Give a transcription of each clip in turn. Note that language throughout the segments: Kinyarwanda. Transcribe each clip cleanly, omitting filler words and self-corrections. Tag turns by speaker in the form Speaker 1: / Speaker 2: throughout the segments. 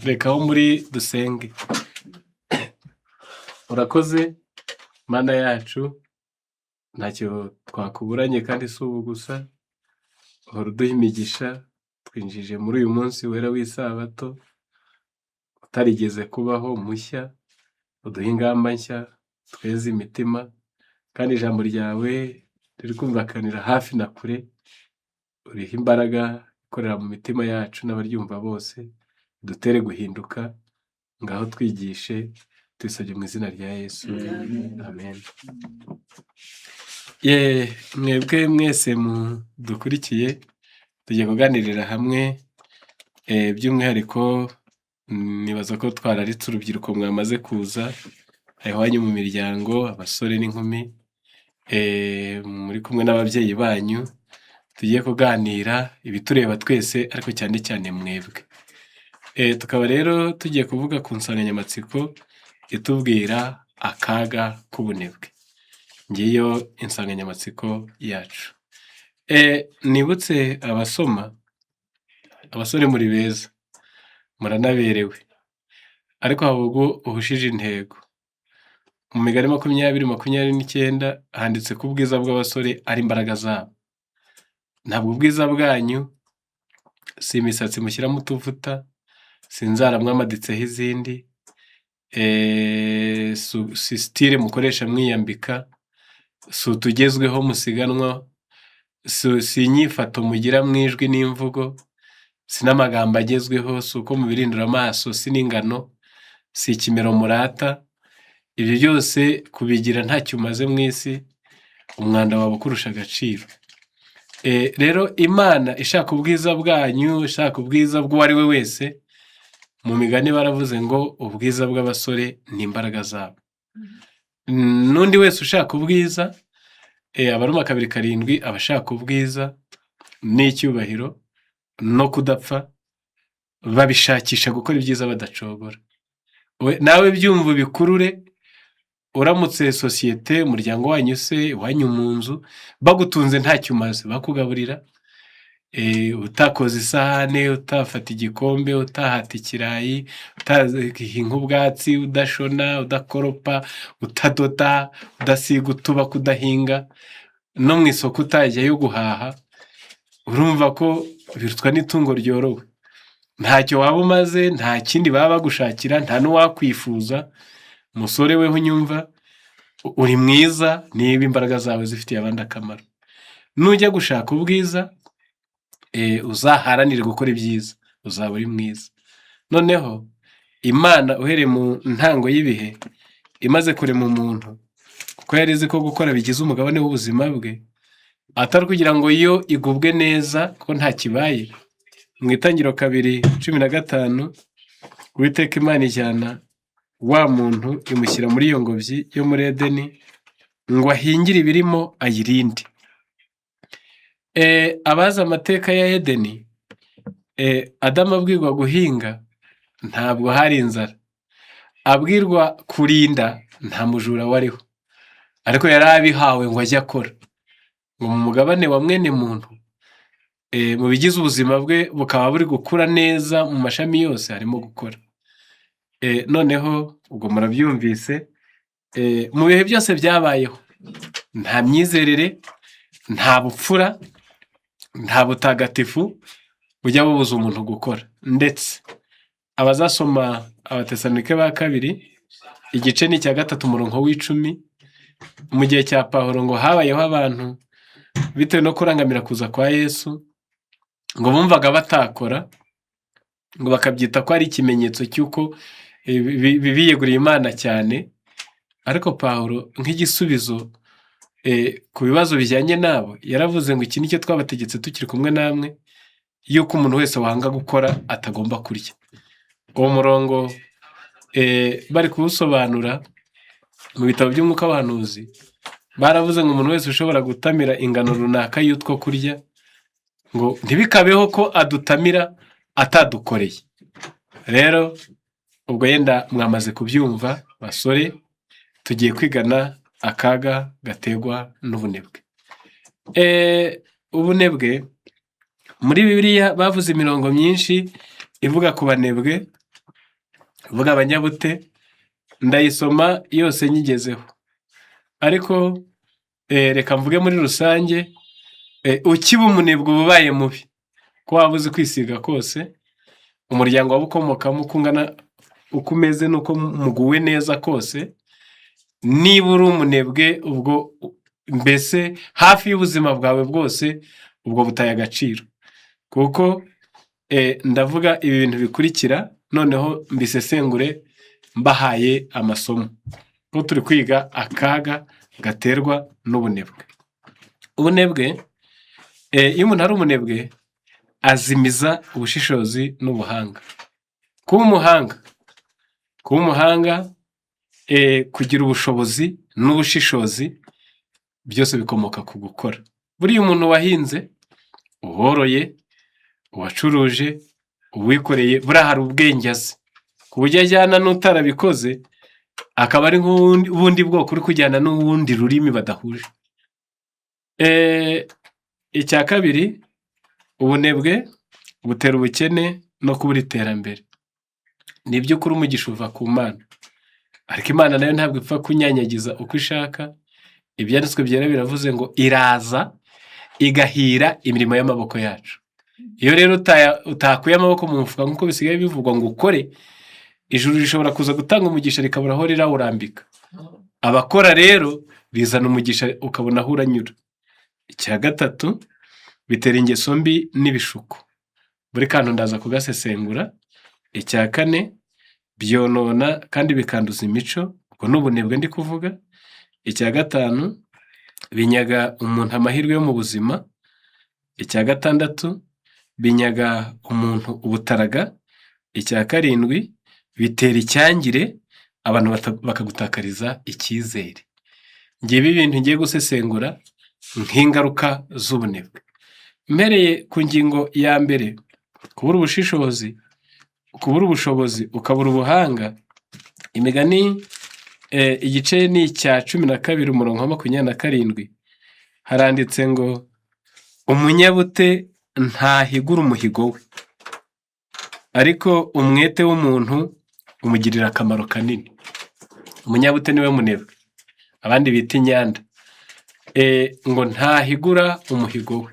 Speaker 1: Reka aho muri dusenge. Urakoze Mana yacu, ntacyo twakuburanye kandi si ubu gusa, uhora uduha imigisha, twinjije muri uyu munsi wera w'isabato utarigeze kubaho mushya, uduha ingamba nshya, tweze imitima, kandi ijambo ryawe riri kumvikanira hafi na kure, uriha imbaraga ikorera mu mitima yacu n'abaryumva bose, dutere guhinduka, ngaho twigishe, tubisabye mu izina rya Yesu, amen. Ye, mwebwe mwese mudukurikiye, tugiye kuganirira hamwe, by'umwihariko nibaza ko twararitse urubyiruko mwamaze kuza, iwanyu mu miryango, abasore n'inkumi, muri kumwe n'ababyeyi banyu, tugiye kuganira ibitureba twese ariko cyane cyane mwebwe. Tukaba rero tugiye kuvuga ku nsanganyamatsiko itubwira akaga k'ubunebwe. Ngiyo insanganyamatsiko yacu. Nibutse abasoma, abasore muri beza, muranaberewe, ariko haba ubwo uhushije intego. Mu Migani 20:29 handitse ko ubwiza bw'abasore ari imbaraga zabo. Ntabwo ubwiza bwanyu si imisatsi mushyiramo utuvuta, si inzara mwamaditseho izindi, si style mukoresha mwiyambika, si utugezweho musiganwa, si inyifato mugira mu ijwi n'imvugo, si n'amagambo agezweho, si uko mubirindura amaso, si n'ingano, si ikimero murata, ibyo byose kubigira ntacyo umaze mu isi, umwanda waba ukurusha agaciro. Rero Imana ishaka ubwiza bwanyu, ishaka ubwiza bw'uwo ari we wese, mu Migani baravuze ngo ubwiza bw'abasore ni imbaraga zabo. N'undi wese ushaka ubwiza, Abaroma 2:7, aba ashaka ubwiza n'icyubahiro no kudapfa, babishakisha gukora ibyiza badacogora. Nawe byumva ubikurure, uramutse sosiyete, umuryango wanyu se, iwanyu mu nzu, bagutunze ntacyo umaze, bakugaburira, utakoza isahane, utafata igikombe, utahata ikirayi, utahinga ubwatsi, udashona, udakoropa, utadoda, udasiga utubaka, udahinga, no mu isoko utajyayo guhaha, urumva ko birutwa n'itungo ryorowe. Ntacyo waba umaze, nta kindi baba bagushakira, nta n'uwakwifuza. Musore weho unyumva, uri mwiza niba imbaraga zawe zifitiye abandi akamaro. Nujya gushaka ubwiza, uzaharanire gukora ibyiza, uzaba uri mwiza. Noneho Imana uhereye mu ntango y'ibihe, imaze kurema umuntu, kuko yari izi ko gukora bigize umugabane w'ubuzima bwe, atari ukugira ngo yo igubwe neza ko nta kibaye. Mu Itangiriro 2:15, Uwiteka Imana ijyana wa muntu imushyira muri iyo ngobyi yo muri Edeni ngo ahingire ibirimo ayirinde. Abazi amateka ya Edeni, Adamu abwirwa guhinga ntabwo hari inzara, abwirwa kurinda nta mujura wariho, ariko yari abihawe ngo ajye akora. Ngo mu mugabane wa mwene muntu, mu bigize ubuzima bwe bukaba buri gukura neza mu mashami yose harimo gukora. Noneho ubwo murabyumvise, mu bihe byose byabayeho nta myizerere, nta bupfura, nta butagatifu bujya bubuza umuntu gukora. Ndetse abazasoma Abatesalonike ba kabiri igice ni icya 3 umurongo wa 10, mu gihe cya Pawulo ngo habayeho abantu bitewe no kurangamira kuza kwa Yesu, ngo bumvaga batakora, ngo bakabyita ko ari ikimenyetso cy'uko biyeguriye Imana cyane, ariko Pawulo nk'igisubizo ku bibazo bijyanye nabo yaravuze ngo iki nicyo twabategetse tukiri kumwe namwe, yuko umuntu wese wanga gukora atagomba kurya. Uwo murongo bari kuwusobanura mu bitabo by'umwuka w'abahanuzi, baravuze ngo umuntu wese ushobora gutamira ingano runaka y'utwo kurya, ngo ntibikabeho ko adutamira atadukoreye. Rero ubwo yenda mwamaze kubyumva basore, tugiye kwigana akaga gaterwa n'ubunebwe. Ubunebwe muri Bibiliya bavuze imirongo myinshi ivuga ku banebwe. Uvuga abanyabute, ndayisoma yose nyigezeho, ariko reka mvuge muri rusange. Ukiba umunebwe uba ubaye mubi, ko waba uzi kwisiga kose, umuryango waba ukomokamo uko ungana, uko umeze n'uko muguwe neza kose, niba uri umunebwe, ubwo mbese hafi y'ubuzima bwawe bwose ubwo butaye agaciro. Kuko ndavuga ibi bintu bikurikira, noneho mbisesengure mbahaye amasomo, ko turi kwiga akaga gaterwa n'ubunebwe. Ubunebwe, iyo umuntu ari umunebwe azimiza ubushishozi n'ubuhanga. Kuba umuhanga, kugira ubushobozi n'ubushishozi, byose bikomoka ku gukora. Buriya umuntu wahinze, uworoye, uwacuruje, uwikoreye, buriya hari ubwenge azi, ku buryo ajyana n'utarabikoze, akaba ari nk'ubundi bwoko uri kujyana n'uwundi rurimi badahuje. Icya kabiri, ubunebwe butera ubukene no kubura iterambere. Ni iby'ukuri umugisha uva ku Mana, ariko Imana nayo ntabwo ipfa kunyanyagiza uko ishaka. Ibyanditswe byera biravuze ngo iraza igahira imirimo y'amaboko yacu. Iyo rero utakuye amaboko mu mufuka, nk'uko bisigaye bivugwa, ngo ukore, ijuru rishobora kuza gutanga umugisha rikabura aho rirawurambika. Abakora rero bizana umugisha, ukabona aho uranyura. Icya gatatu, bitera ingeso mbi n'ibishuko. Buri kantu ndaza kugasesengura. Icya kane, byonona kandi bikanduza imico, ubwo ni ubunebwe ndi kuvuga. Icya gatanu, binyaga umuntu amahirwe yo mu buzima. Icya gatandatu, binyaga umuntu ubutaraga. Icya karindwi, bitera icyangire, abantu bakagutakariza icyizere. Ngibi ibintu ngiye gusesengura nk'ingaruka z'ubunebwe. Mpereye ku ngingo ya mbere, kubura ubushishozi, kubura ubushobozi, ukabura ubuhanga. Imigani igice ni icya 12, umurongo wa 27, haranditse ngo: "Umunyabute ntahigura umuhigo we, ariko umwete w'umuntu umugirira akamaro kanini." Umunyabute niwe munebwe, abandi bita inyanda. Ngo ntahigura umuhigo we.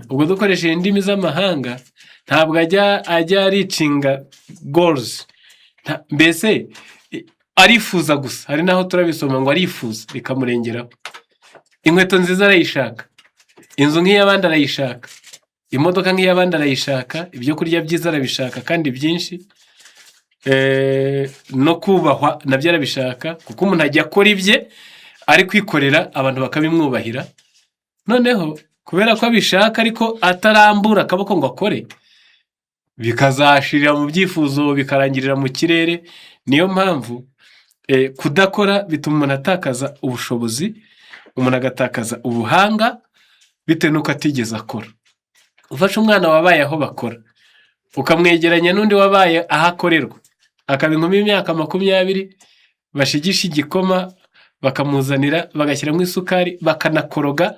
Speaker 1: Ubwo dukoresheje indimi z'amahanga, ntabwo ajya aricinga goals, mbese arifuza gusa. Hari n'aho turabisoma ngo arifuza bikamurengeraho. Inkweto nziza arayishaka, inzu nk'iy'abandi arayishaka, imodoka nk'iy'abandi arayishaka, ibyo kurya byiza arabishaka kandi byinshi, no kubahwa nabyo arabishaka, kuko umuntu ajya akora ibye ari kwikorera, abantu bakabimwubahira. Noneho kubera ko abishaka ariko atarambura akaboko ngo akore, bikazashirira mu byifuzo, bikarangirira mu kirere. Niyo mpamvu kudakora bituma umuntu atakaza ubushobozi, umuntu agatakaza ubuhanga bitewe n'uko atigeze akora. Ufashe umwana wabaye aho bakora, ukamwegeranya n'undi wabaye aho akorerwa, akaba inkumi y'imyaka 20, bashigisha igikoma bakamuzanira, bagashyiramo isukari, bakanakoroga,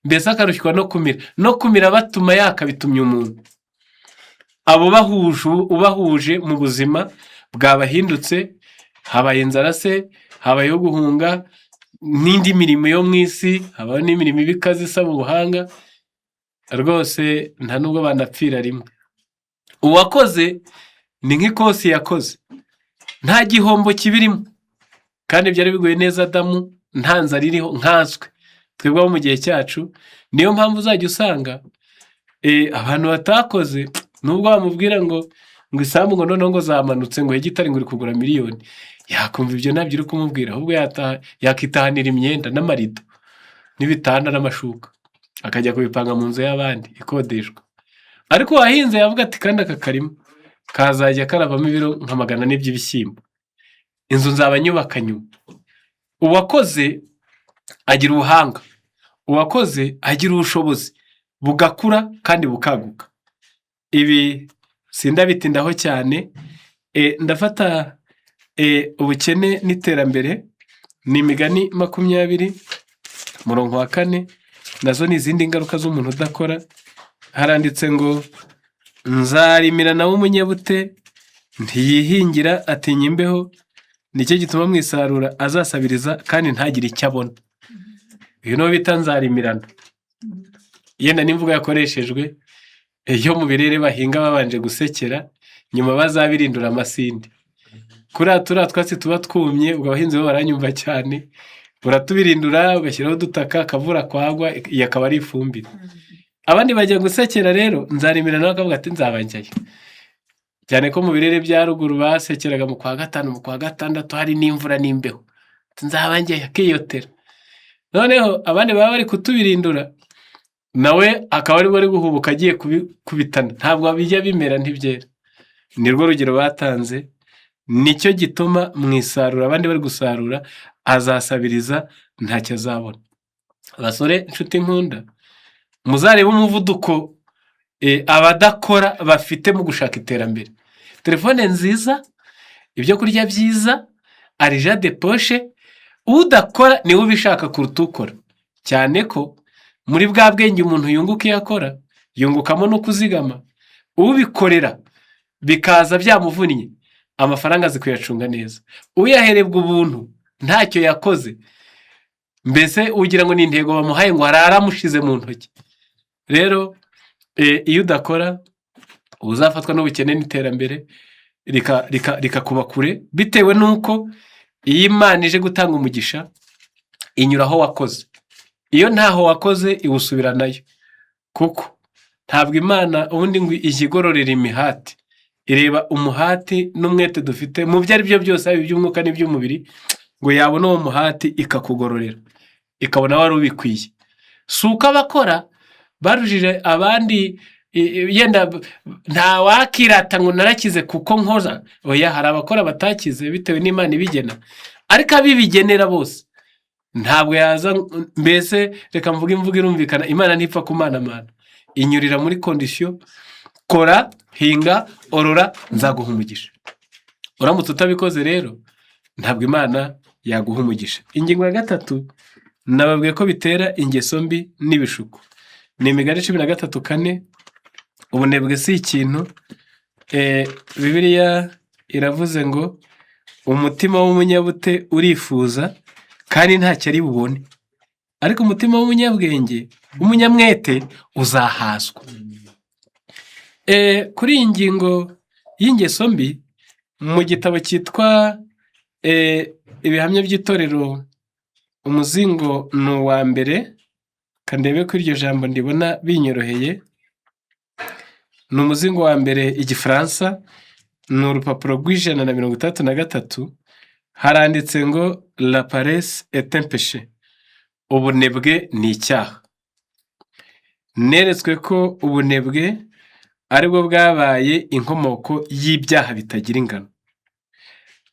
Speaker 1: mbese akarushywa no kumira, no kumira batuma yakabitumye umuntu. Abo bahuje, ubahuje mu buzima bwabahindutse, habaye inzara se, habayeho guhunga n'indi mirimo yo mu isi, habaho n'imirimo iba ikaze isaba ubuhanga, rwose nta nubwo banapfira rimwe. Uwakoze ni nk'ikosi yakoze, nta gihombo kibirimo, kandi byari biguye neza Adamu, nta nzara iriho nkanswe twebwe abo mu gihe cyacu. Niyo mpamvu uzajya usanga abantu batakoze, nubwo bamubwira ngo isambu, ngo noneho ngo zamanutse, ngo hegitari ngo uri kugura miliyoni, yakumva ibyo ntabyo uri kumubwira, ahubwo yakitahanira imyenda n'amarido n'ibitanda n'amashuka, akajya kubipanga mu nzu y'abandi ikodeshwa. Ariko uwahinze yavuga ati: "Kandi aka karima kazajya karavamo ibiro nka 400 by'ibishyimbo, inzu nzaba nyubaka nyuma." Uwakoze agira ubuhanga, uwakoze agira ubushobozi bugakura kandi bukaguka. Ibi sindabitindaho cyane. Ndafata ubukene n'iterambere, ni Imigani 20, umurongo wa 4. Nazo ni izindi ngaruka z'umuntu udakora. Haranditse ngo: "Nzarimira nawe umunyabute." Ntiyihingira, atinya imbeho, nicyo gituma mu isarura azasabiriza kandi ntagire icyo abona. Uyu niwo bita nzarimirana. Yenda n'imvugo yakoreshejwe iyo mu birere bahinga babanje gusekera, nyuma bazabirindura amasinde. Kuriya turiya twatsi tuba twumye, ubwo abahinzi bo baranyumva cyane, uratubirindura ugashyiraho udutaka, akavura kwagwa, iyi akaba ari ifumbire. Abandi bajya gusekera rero, nzarimira nawe akavuga ati: "Nzaba njyayo." Cyane ko mu birere bya ruguru basekeraga mu kwa gatanu, mu kwa gatandatu, hari n'imvura n'imbeho. Ati: "Nzaba njyayo," akiyotera. Noneho abandi baba bari kutubirindura, nawe akaba aribwo ari guhubuka agiye kubitana, ntabwo bijya bimera, ntibyera. Ni rwo rugero batanze: nicyo gituma mu isarura abandi bari gusarura, azasabiriza, ntacyo azabona. Abasore, inshuti nkunda, muzarebe umuvuduko abadakora bafite mu gushaka iterambere: telefone nziza, ibyo kurya byiza, argent de poche. Udakora niwe ubishaka kuruta ukora, cyane ko muri bwa bwenge umuntu yunguka iyo akora, yungukamo no kuzigama. Ubikorera bikaza byamuvunnye, amafaranga azi kuyacunga neza. Uyaherebwa ubuntu ntacyo yakoze, mbese ugira ngo ni intego bamuhaye ngo arare amushize mu ntoki. Rero iyo udakora, uba uzafatwa n'ubukene n'iterambere rikakuba kure, bitewe n'uko iyo Imana ije gutanga umugisha inyura aho wakoze. Iyo ntaho wakoze iwusubiranayo, kuko ntabwo Imana ubundi ngo ijya igororera imihati. Ireba umuhati n'umwete dufite mu byo ari byo byose, yaba iby'umwuka n'iby'umubiri, ngo yabona uwo muhati ikakugororera, ikabona wari ubikwiye. Si uko abakora barujije abandi, yenda nta wakirata ngo narakize kuko nkoza. Oya, hari abakora batakize bitewe n'Imana ibigena, ariko abibigenera bose ntabwo yaza. Mbese reka mvuge imvugo irumvikana: Imana ntipfa kumanamana, inyurira muri condition: kora, hinga, orora, nzaguha umugisha. Uramutse utabikoze rero, ntabwo Imana yaguha umugisha. Ingingo ya gatatu, nababwiye ko bitera ingeso mbi n'ibishuko. Ni Imigani 13:4. Ubunebwe si ikintu. Bibiliya iravuze ngo: "Umutima w'umunyabute urifuza kandi ntacyo ari bubone, ariko umutima w'umunyabwenge, w'umunyamwete uzahazwa." Kuri iyi ngingo y'ingeso mbi, mu gitabo cyitwa Ibihamya by'Itorero, umuzingo ni uwa mbere, kandebe ko iryo jambo ndibona binyoroheye. Ni umuzingo wa mbere, Igifaransa, ni urupapuro rw'163. Haranditse ngo: "La paresse est un péché." Ubunebwe ni icyaha. Neretswe ko ubunebwe aribwo bwabaye inkomoko y'ibyaha bitagira ingano.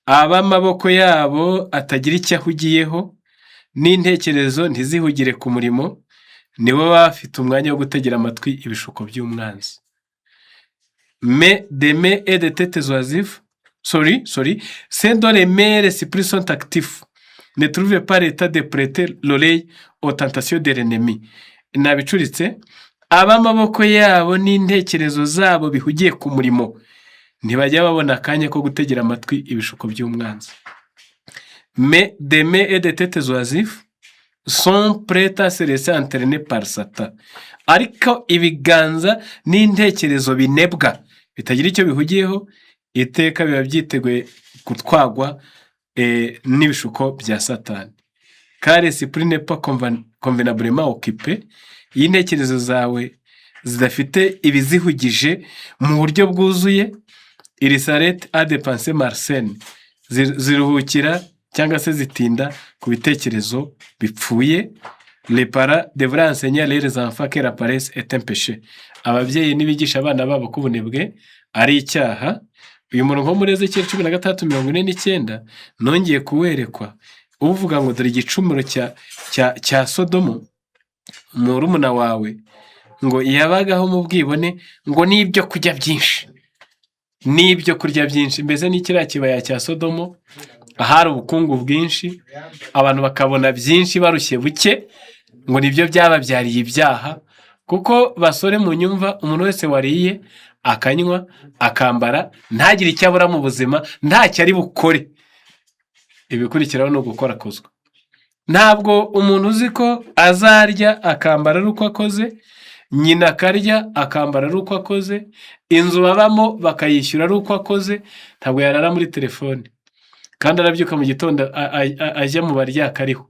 Speaker 1: Ab'amaboko yabo atagira icyo ahugiyeho n'intekerezo ntizihugire ku murimo, nibo baba bafite umwanya wo gutegera amatwi ibishuko by'umwanzi. Mais des mains et des têtes oisives, sorry, sorry, ceux dont les mains et l'esprit sont actifs ne trouvent pas le temps de prêter l'oreille aux tentations de l'ennemi. Nabicuritse: ab'amaboko yabo n'intekerezo zabo bihugiye ku murimo ntibajya babona akanya ko gutegera amatwi ibishuko by'umwanzi. Mais des mains et des têtes oisives sont prêtes à se laisser entraîner par Satan. Ariko ibiganza n'intekerezo binebwa, bitagira icyo bihugiyeho, iteka biba byiteguye gutwagwa n'ibishuko bya Satani. Car l'esprit n'est pas convenablement occupé. Iyo intekerezo zawe zidafite ibizihugije mu buryo bwuzuye, il s'arrête à des pensées malsaines, ziruhukira cyangwa se zitinda ku bitekerezo bipfuye. Les parents devraient enseigner à leurs enfants que la paresse est un péché. Ababyeyi nibigisha abana babo ko ubunebwe ari icyaha. Uyu murongo wo muri Ezekiyeli 16:49 nongeye kuwerekwa, uvuga ngo: "Dore igicumuro cya Sodomu murumuna wawe, ngo yabagaho mu bwibone, ngo n'ibyo kurya byinshi, n'ibyo kurya byinshi." Mbese ni kiriya kibaya cya Sodomo, ahari ubukungu bwinshi, abantu bakabona byinshi barushye buke, ngo nibyo byababyariye ibyaha. Kuko basore mu nyumva, umuntu wese wariye akanywa, akambara, ntagire icyo abura mu buzima, ntacyo ari bukore, ibikurikiraho ni ugukorakozwa. Ntabwo umuntu uzi ko azarya akambara ari uko akoze, nyina akarya akambara ari uko akoze, inzu babamo bakayishyura ari uko akoze, ntabwo yarara muri telefone kandi arabyuka mu gitondo ajya mu baryaka ariho.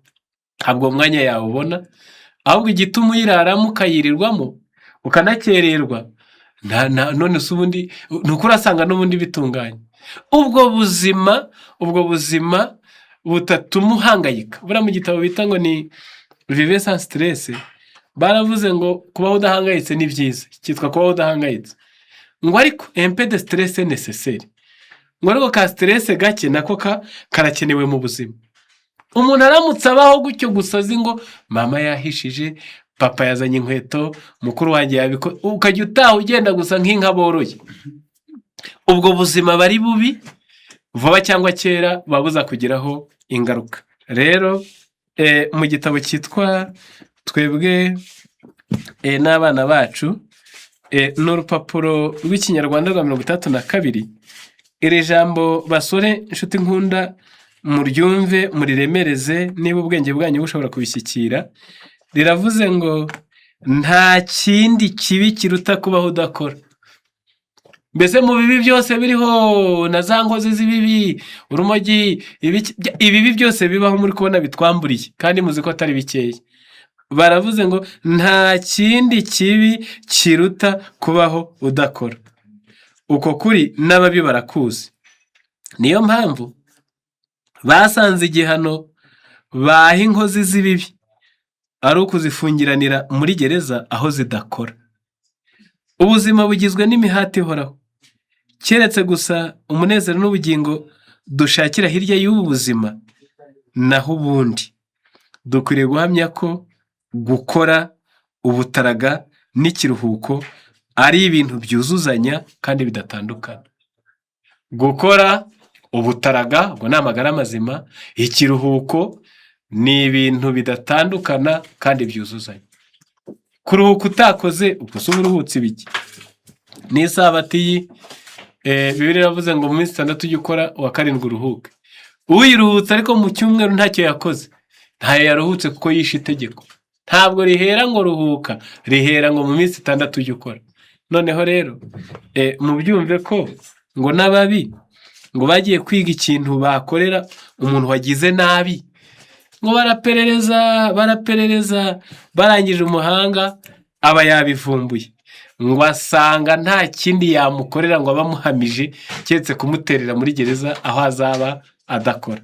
Speaker 1: Ntabwo uwo mwanya yawubona. Ahubwo igituma uyiraramo, ukayirirwamo, ukanakererwa, none se ubundi ni uko urasanga n'ubundi bitunganye. Ubwo buzima butatuma uhangayika. Buriya mu gitabo bita ngo ni "Vivre sans stress", baravuze ngo kubaho udahangayitse ni byiza, cyitwa "Kubaho udahangayitse", ngo ariko "un peu de stress nécessaire", ngo ariko ka stress gake nako karakenewe mu buzima. Umuntu aramutse abaho gutyo gusa, azi ngo mama yahishije, papa yazanye inkweto, mukuru wanjye yabiko, ukajya utaha ugenda gusa nk'inka boroye, ubwo buzima bari bubi, vuba cyangwa kera buba buzakugiraho ingaruka. Rero mu gitabo cyitwa "Twebwe n'abana bacu", ni urupapuro rw'Ikinyarwanda rwa 62. Iri jambo, basore inshuti nkunda, muryumve, muriremereze niba ubwenge bwanyu bushobora kubishyikira. Riravuze ngo nta kindi kibi kiruta kubaho udakora. Mbese mu bibi byose biriho, na za nkozi z'ibibi, urumogi, ibibi byose bibaho muri kubona bitwamburiye, kandi muzi ko atari bikeya, baravuze ngo nta kindi kibi kiruta kubaho udakora. Uko kuri n'ababi barakuzi. Niyo mpamvu basanze igihano baha inkozi z'ibibi ari ukuzifungiranira muri gereza aho zidakora. Ubuzima bugizwe n'imihati ihoraho, keretse gusa umunezero n'ubugingo dushakira hirya y'ubu buzima. Naho ubundi dukwiriye guhamya ko gukora, ubutaraga n'ikiruhuko ari ibintu byuzuzanya kandi bidatandukana. Gukora, ubutaraga, ubwo ni amagara mazima, ikiruhuko, ni ibintu bidatandukana kandi byuzuzanya. Kuruhuka utakoze, ubwo se uba uruhutse ibiki? N'isabati iyi, Bibiliya iravuze ngo mu minsi 6 ujye ukora, uwa karindwi uruhuke. Uyiruhutse ariko mu cyumweru ntacyo yakoze, ntayo yaruhutse, kuko yishe itegeko. Ntabwo rihera ngo ruhuka, rihera ngo mu minsi 6 ujye ukora. Noneho rero mubyumve ko ngo n'ababi ngo bagiye kwiga ikintu bakorera umuntu wagize nabi. Ngo baraperereza, baraperereza, barangije umuhanga aba yabivumbuye, ngo asanga nta kindi yamukorera ngo abe amuhamije keretse kumuterera muri gereza aho azaba adakora.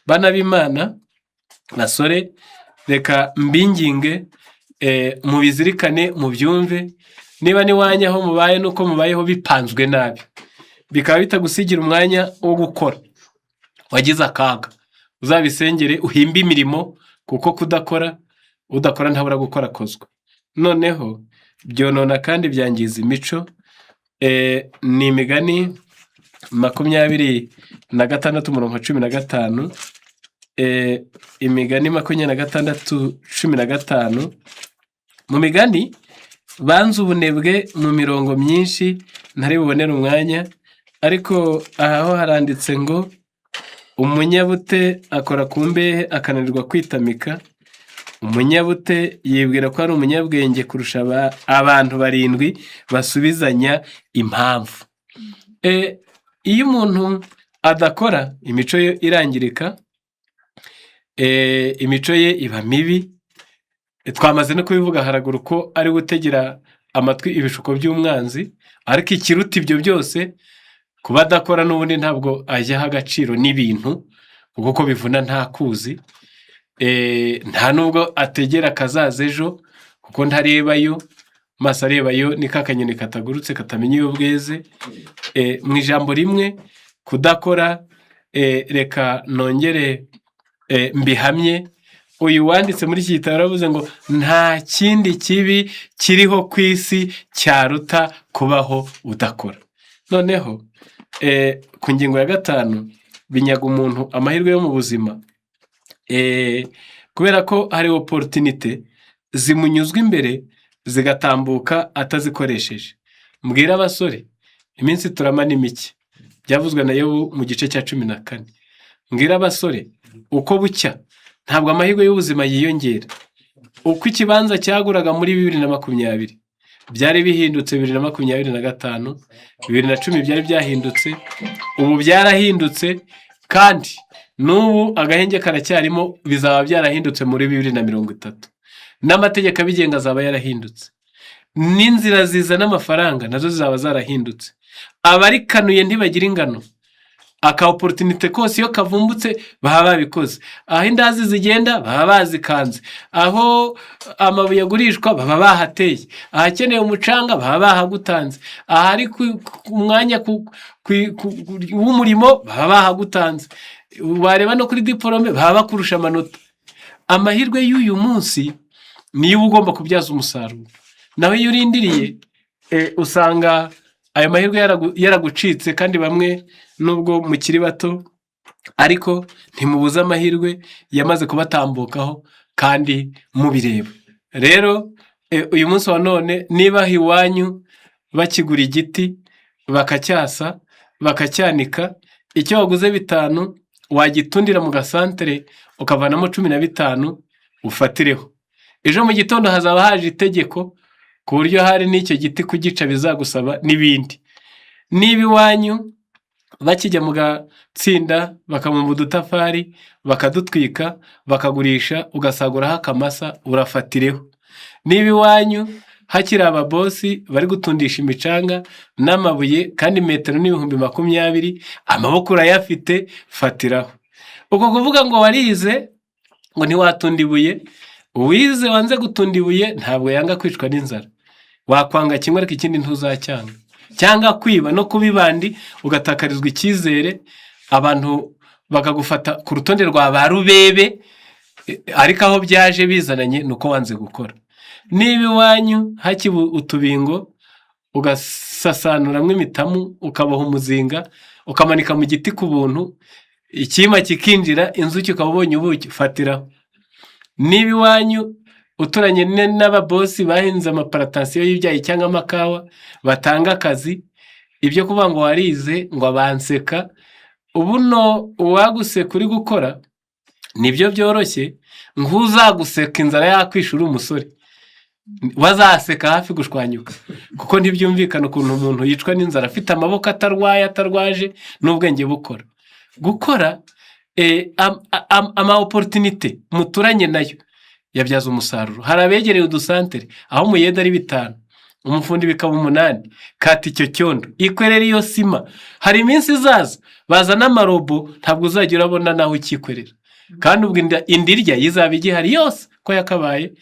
Speaker 1: Bana b'Imana, basore, reka mbinginge, mubizirikane, mubyumve. Niba n'iwanyu aho mubaye nuko mubayeho bipanzwe nabi, bikaba bitagusigira umwanya wo gukora, wagize akaga, uzabisengere, uhimbe imirimo, kuko kudakora, udakora ntabura gukora akozwa. Noneho byonona kandi byangiza imico. Ni Imigani 26 umurongo 15. Imigani 26 15. Mu Migani banze ubunebwe mu mirongo myinshi ntari bubonere umwanya, ariko aha ho haranditse ngo umunyabute akora ku mbehe akananirwa kwitamika. Umunyabute yibwira ko ari umunyabwenge kurusha abantu barindwi basubizanya impamvu. Iyo umuntu adakora, imico ye irangirika, imico ye iba mibi. Twamaze no kubivuga haraguru ko ari gutegera amatwi ibishuko by'umwanzi. Ariko ikiruta ibyo byose, kuba adakora n'ubundi ntabwo ajyaho agaciro n'ibintu, kuko bivuna ntakuzi. Nta nubwo ategera akazaza ejo, kuko ntarebayo, amaso arebayo ni ka kanyoni katagurutse, katamenya iyo bweze. Mu ijambo rimwe, kudakora, reka nongere mbihamye, uyu wanditse muri iki gitabo yaravuze ngo nta kindi kibi kiriho ku isi cyaruta kubaho udakora. Noneho ku ngingo ya gatanu, binyaga umuntu amahirwe yo mu buzima, kubera ko hari opportunité zimunyuzwa imbere zigatambuka atazikoresheje. Mbwire abasore. Iminsi turama ni mike, byavuzwe na Yobu mu gice cya 14. Mbwira abasore, uko bucya ntabwo amahirwe y'ubuzima yiyongera. Uko ikibanza cyaguraga muri 2020 byari bihindutse 2025, 2010 byari byahindutse, ubu byarahindutse, kandi n'ubu agahenge karacyarimo, bizaba byarahindutse muri 2030. N'amategeko abigenga azaba yarahindutse, n'inzira zizana amafaranga nazo zizaba zarahindutse. Abarikanuye ntibagira ingano. Aka opportunité kose iyo kavumbutse baba babikoze. Aho indazi zigenda baba bazikanze, aho amabuye agurishwa baba bahateye, ahakeneye umucanga baba bahagutanze, ahari ku mwanya w'umurimo baba bahagutanze. Wareba no kuri diporome baba bakurusha amanota. Amahirwe y'uyu munsi niyo uba ugomba kubyaza umusaruro. Naho iyo urindiriye, usanga ayo mahirwe yaragucitse. Kandi bamwe nubwo mukiri bato, ariko ntimubuze amahirwe yamaze kubatambukaho kandi mubireba. Rero uyu munsi wa none, niba aho iwanyu bakigura igiti bakacyasa bakacyanika, icyo waguze 5 wagitundira mu gasantere ukavanamo 15, ufatireho. Ejo mu gitondo hazaba haje itegeko ku buryo hari n'icyo giti kugica bizagusaba n'ibindi. Niba iwanyu bakijya mu gatsinda bakabumba udutafari bakadutwika bakagurisha, ugasaguraho akamasa, urafatireho. Niba iwanyu hakiri ababosi bari gutundisha imicanga n'amabuye kandi metero n'20,000, amaboko urayafite, fatiraho. Uko kuvuga ngo warize ngo ntiwatunda ibuye, uwize wanze gutunda ibuye ntabwo yanga kwicwa n'inzara. Wakwanga kimwe ariko ikindi ntuzacyanga, cyangwa kwiba no kuba ibandi ugatakarizwa icyizere, abantu bakagufata ku rutonde rwa ba rubebe, ariko aho byaje bizananye ni uko wanze gukora. Niba iwanyu hakiba utubingo, ugasasanuramo imitamu, ukaboha umuzinga, ukamanika mu giti ku buntu, icyima kikinjira, inzuki ukaba ubonye ubuki, fatiraho. Niba iwanyu uturanye n'ababosi bahinze amaplantation y'ibyayi cyangwa amakawa batanga akazi, ibyo kuvuga ngo warize ngo abanseka, ubuno uwaguseka uri gukora nibyo byoroshye nk'uzaguseka inzara yakwishe uri umusore, wazaseka hafi gushwanyuka, kuko ntibyumvikana ukuntu umuntu yicwa n'inzara afite amaboko atarwaye, atarwaje, n'ubwenge bukora. Gukora ama opportunité muturanye nayo yabyaza umusaruro. Hari abegereye udusantere aho umuyede ari 5, umufundi bikaba 8. Kata icyo cyondo, ikorera iyo sima. Hari iminsi izaza bazana amarobo, ntabwo uzajya urabona naho ukikorera, kandi ubwo inda irya izaba igihari yose ko yakabaye.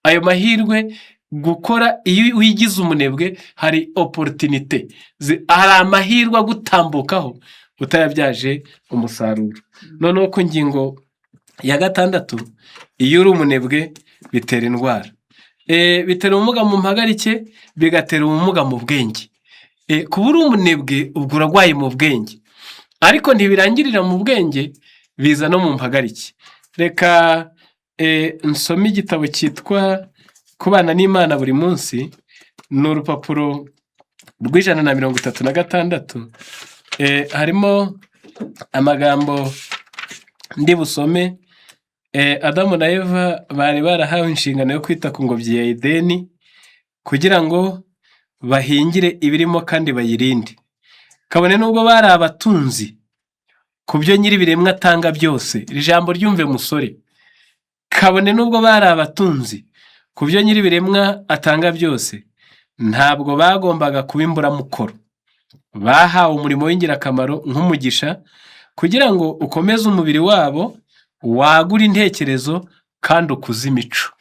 Speaker 1: Ayo mahirwe gukora, iyo wigize umunebwe hari opportunité, hari amahirwe agutambukaho utayabyaje umusaruro. Noneho ku ngingo ya gatandatu, iyo uri umunebwe bitera indwara, bitera ubumuga mu mpagarike, bigatera ubumuga mu bwenge. Kuba uri umunebwe ubwo urarwaye mu bwenge, ariko ntibirangirira mu bwenge, biza no mu mpagarike. Reka nsome igitabo cyitwa Kubana n'Imana buri munsi, ni urupapuro rw'136. Harimo amagambo ndi busome. Adamu na Eva bari barahawe inshingano yo kwita ku ngobyi ya Edeni kugira ngo bahingire ibirimo kandi bayirinde. Kabone n'ubwo bari abatunzi ku byo nyir'ibiremwa atanga byose, iri jambo ryumve musore, kabone n'ubwo bari abatunzi ku byo nyir'ibiremwa atanga byose, ntabwo bagombaga kuba imburamukoro. Bahawe umurimo w'ingirakamaro nk'umugisha kugira ngo ukomeze umubiri wabo, wagure intekerezo kandi ukuze imico.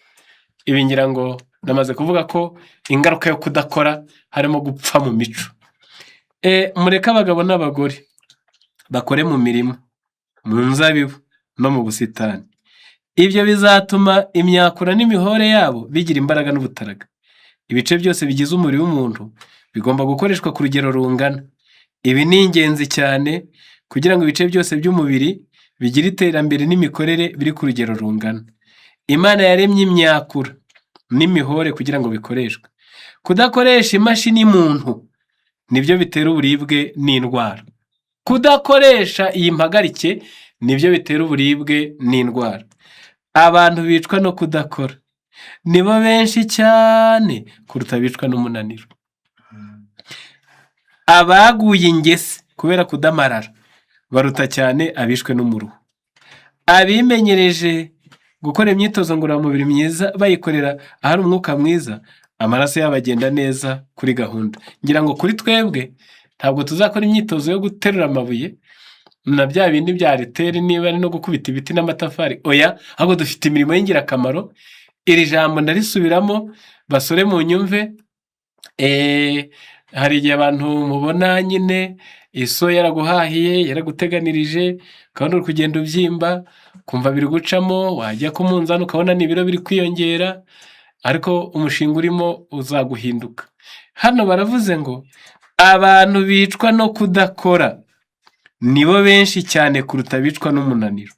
Speaker 1: Ibi ngira ngo namaze kuvuga ko ingaruka yo kudakora harimo gupfa mu mico. Mureke abagabo n'abagore bakore mu mirima, mu nzabibu no mu busitani. Ibyo bizatuma imyakura n'imihore yabo bigira imbaraga n'ubutaraga. Ibice byose bigize umubiri w'umuntu bigomba gukoreshwa ku rugero rungana. Ibi ni ingenzi cyane kugira ngo ibice byose by'umubiri bigire iterambere n'imikorere biri ku rugero rungana. Imana yaremye imyakura n'imihore kugira ngo bikoreshwe. Kudakoresha imashini muntu Nibyo bitera uburibwe n'indwara. Kudakoresha iyi mpagarike nibyo bitera uburibwe n'indwara. Abantu bicwa no kudakora nibo benshi cyane kuruta abicwa n'umunaniro. Abaguye ingese kubera kudamarara baruta cyane abishwe n'umuruho. Abimenyereje gukora imyitozo ngororamubiri myiza, bayikorera ahari umwuka mwiza, amaraso yabo agenda neza kuri gahunda. Ngira ngo kuri twebwe ntabwo tuzakora imyitozo yo guterura amabuye na bya bindi bya ariteri, niba ari no gukubita ibiti n'amatafari, oya, ahubwo dufite imirimo y'ingirakamaro. Iri jambo ndarisubiramo, basore munyumve. Hari igihe abantu mubona nyine iso yaraguhahiye, yaraguteganirije, ukabona uri kugenda ubyimba, ukumva biri gucamo, wajya ku munzani ukabona ni ibiro biri kwiyongera, ariko umushinga urimo uzaguhinduka. Hano baravuze ngo abantu bicwa no kudakora nibo benshi cyane kuruta abicwa n'umunaniro.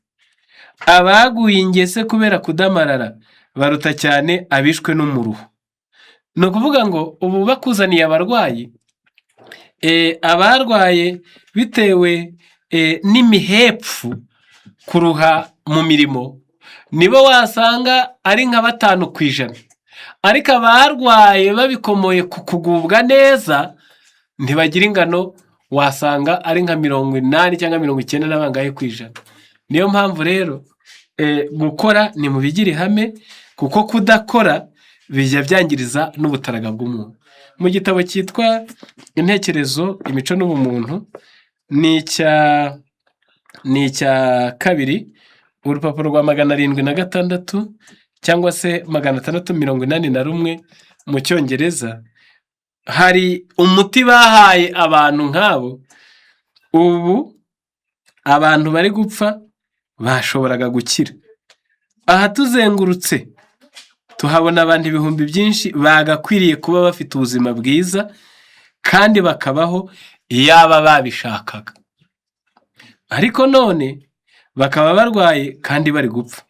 Speaker 1: Abaguye ingese kubera kudamarara baruta cyane abishwe n'umuruho. Ni ukuvuga ngo ubu bakuzaniye abarwayi, abarwaye bitewe n'imihepfu, kuruha mu mirimo, nibo wasanga ari nka 5%, ariko abarwaye babikomoye ku kugubwa neza ntibagira ingano, wasanga ari nka 80 cyangwa 90 na bangahe ku ijana. Niyo mpamvu rero gukora ni mu bigira ihame, kuko kudakora bijya byangiriza n'ubutaraga bw'umuntu. Mu gitabo cyitwa Intekerezo, Imico n'Ubumuntu, ni icya kabiri, urupapuro rwa 706 cyangwa se 681 mu Cyongereza, hari umuti bahaye abantu nk'abo. Ubu abantu bari gupfa bashoboraga gukira. Aha tuzengurutse tuhabona abantu ibihumbi byinshi bagakwiriye kuba bafite ubuzima bwiza kandi bakabaho iyaba babishakaga, ariko none bakaba barwaye kandi bari gupfa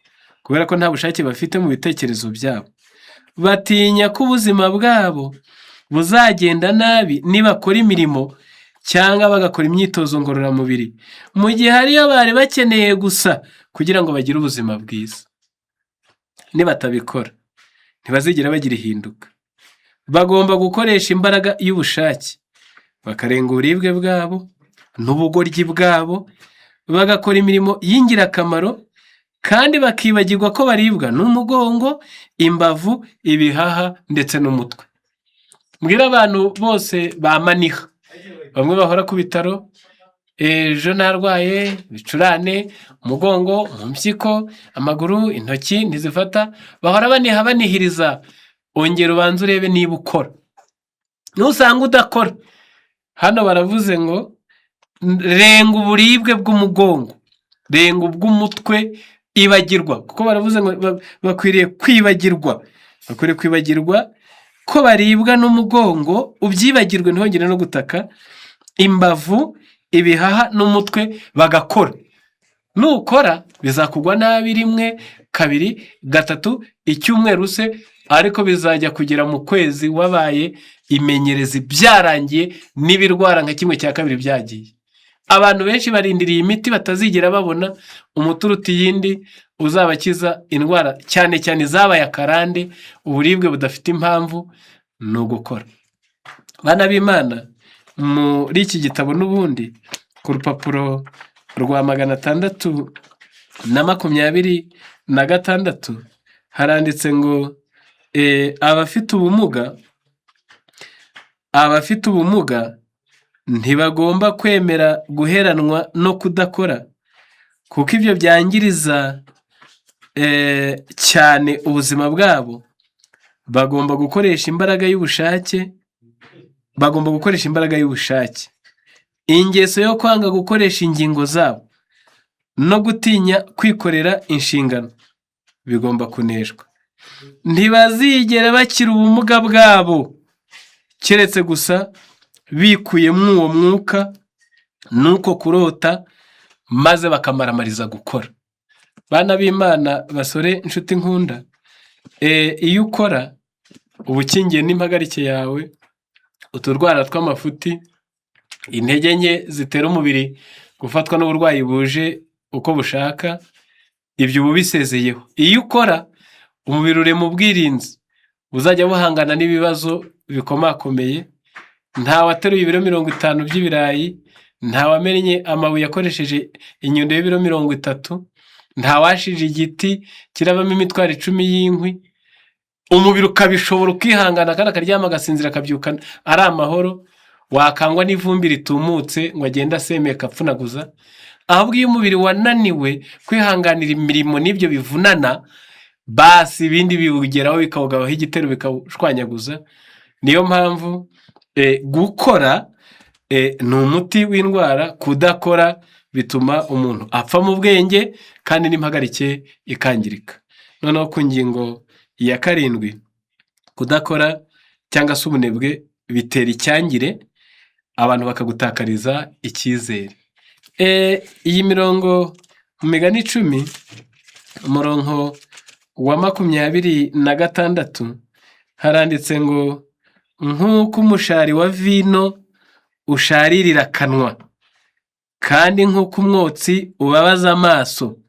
Speaker 1: kubera ko nta bushake bafite mu bitekerezo byabo. Batinya ko ubuzima bwabo buzagenda nabi nibakora imirimo cyangwa bagakora imyitozo ngororamubiri, mu gihe ariyo bari bakeneye gusa kugira ngo bagire ubuzima bwiza. Nibatabikora ntibazigera bagira ihinduka. Bagomba gukoresha imbaraga y'ubushake, bakarenga uburibwe bwabo n'ubugoryi bwabo, bagakora imirimo y'ingirakamaro, kandi bakibagirwa ko baribwa n'umugongo, imbavu, ibihaha ndetse n'umutwe. Mbwira abantu bose bamaniha, bamwe bahora ku bitaro, ejo narwaye ibicurane, umugongo, mu mpyiko, amaguru, intoki ntizifata, bahora baniha banihiriza. Ongera ubanze urebe niba ukora. Nusanga udakora, hano baravuze ngo renga uburibwe bw'umugongo, renga ubw'umutwe, ibagirwa, kuko baravuze ngo bakwiriye kwibagirwa ko baribwa n'umugongo, ubyibagirwe ntihongere no gutaka, imbavu, ibihaha n'umutwe, bagakora. Nukora bizakugwa nabi rimwe, kabiri, gatatu, icyumweru se, ariko bizajya kugera mu kwezi wabaye imenyerezi, byarangiye n'ibirwara nka kimwe cya kabiri byagiye. Abantu benshi barindiriye imiti batazigera babona. Umuti uruta iyindi uzabakiza indwara, cyane cyane izabaye akarande, uburibwe budafite impamvu, ni ugukora. Bana b'Imana, muri iki gitabo n'ubundi ku rupapuro rwa 626 haranditse ngo abafite ubumuga ntibagomba kwemera guheranwa no kudakora, kuko ibyo byangiriza cyane ubuzima bwabo. Bagomba gukoresha imbaraga y'ubushake. Ingeso yo kwanga gukoresha ingingo zabo no gutinya kwikorera inshingano bigomba kuneshwa. Ntibazigera bakira ubumuga bwabo keretse gusa bikuyemo uwo mwuka n'uko kurota, maze bakamaramariza gukora. Bana b'Imana, basore, inshuti nkunda, iyo ukora uba ukingiye n'impagarike yawe uturwara tw'amafuti. Intege nke zitera umubiri gufatwa n'uburwayi buje uko bushaka, ibyo uba ubisezeyeho. Iyo ukora, umubiri urema ubwirinzi buzajya buhangana n'ibibazo bikomakomeye. Ntawateruye ibiro 50 by'ibirayi, ntawamennye amabuye akoresheje inyundo y'ibiro 30, ntawashije igiti kirabamo imitwaro 10 y'inkwi. Umubiri ukabishobora, ukihangana, kandi akaryama agasinzira, akabyuka ari amahoro. Wakangwa n'ivumbi ritumutse ngo agende asemeka apfunaguza. Ahubwo iyo umubiri wananiwe kwihanganira imirimo n'ibyo bivunana, basi ibindi biwugeraho bikawugabaho igitero, bikawushwanyaguza. Niyo mpamvu gukora ni umuti w'indwara. Kudakora bituma umuntu apfa mu bwenge, kandi n'impagarike ikangirika. Noneho ku ngingo ya karindwi, kudakora cyangwa se ubunebwe bitera icyangire, abantu bakagutakariza icyizere. Iyi mirongo mu Migani 10, umurongo wa 26, haranditse ngo: "Nk'uko umushari wa vino usharirira akanwa, kandi nk'uko umwotsi ubabaza amaso,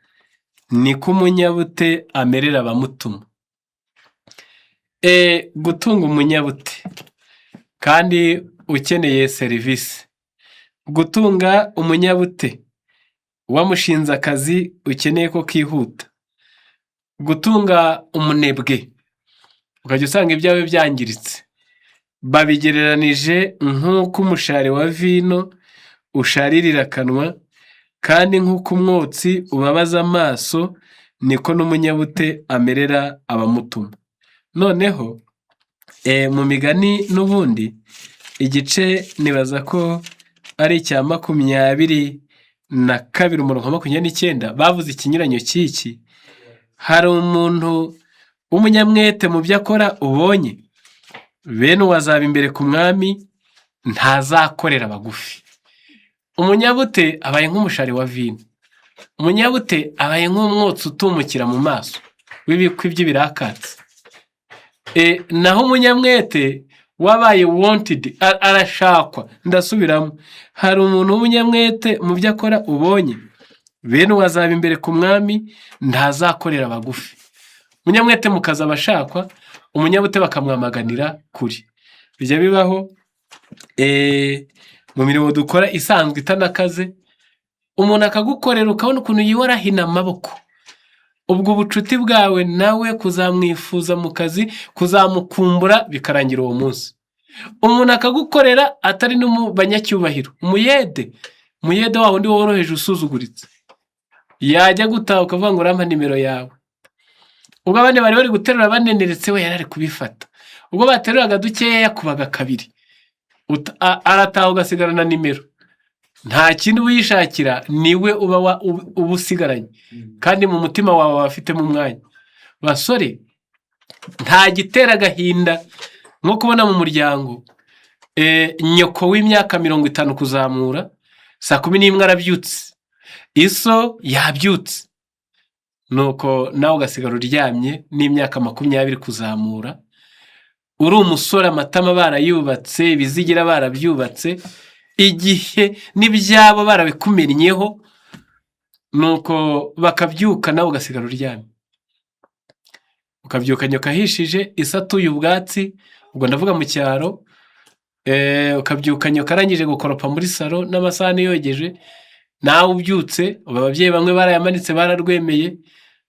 Speaker 1: niko umunyabute amerera abamutuma." Gutunga umunyabute kandi ukeneye serivisi, gutunga umunyabute wamushinze akazi ukeneye ko kihuta, gutunga umunebwe ukajya usanga ibyawe byangiritse, babigereranije nk'uko umushari wa vino usharirira akanwa, kandi nk'uko umwotsi ubabaza amaso, niko n'umunyabute amerera abamutuma. Noneho mu Migani n'ubundi, igice nibaza ko ari icya 22, umurongo wa 29, bavuze ikinyuranyo cy'iki: "Hari umuntu w'umunyamwete mu byo akora ubonye? Bene uwo azaba imbere ku mwami, ntazakorera abagufi." Umunyabute abaye nk'umushari wa vino, umunyabute abaye nk'umwotsi utumukira mu maso w'ibikwi by'ibirakatsi. Naho umunyamwete wabaye wanted, arashakwa. Ndasubiramo: "Hari umuntu w'umunyamwete mu byo akora ubonye? Bene uwo azaba imbere ku mwami, ntazakorera abagufi." Umunyamwete mu kazi aba ashakwa, umunyabute bakamwamaganira kure. Bijya bibaho mu mirimo dukora isanzwe itanakaze, umuntu akagukorera ukabona ukuntu yihora ahina amaboko. Ubwo ubucuti bwawe nawe, kuzamwifuza mu kazi, kuzamukumbura, bikarangira uwo munsi. Umuntu akagukorera atari no mu banyacyubahiro, umuyede, umuyede wa wundi woroheje usuzuguritse, yajya gutaha ukavuga ngo: "Urampa nimero yawe?" Ubwo abandi bari bari guterura baneneretse, we yari ari kubifata. Ubwo bateruraga dukeya yakubaga kabiri. Arataha ugasigarana nimero, nta kindi uyishakira, niwe uba uba usigaranye, kandi mu mutima wawe waba afitemo umwanya. Basore, nta gitera agahinda nko kubona mu muryango nyoko w'imyaka 50 kuzamura, saa 11 arabyutse, iso yabyutse, nuko nawe ugasigara uryamye n'imyaka 20 kuzamura, uri umusore, amatama barayubatse, ibizigira barabyubatse, igihe n'ibyabo barabikumennyeho, nuko bakabyuka nawe ugasigara uryamye. Ukabyuka nyoko ahishije, isatuye ubwatsi, ubwo ndavuga mu cyaro, ukabyuka nyoko arangije gukoropa muri salo n'amasahani yogeje, nawe ubyutse. Ubu ababyeyi bamwe barayamanitse, bararwemeye,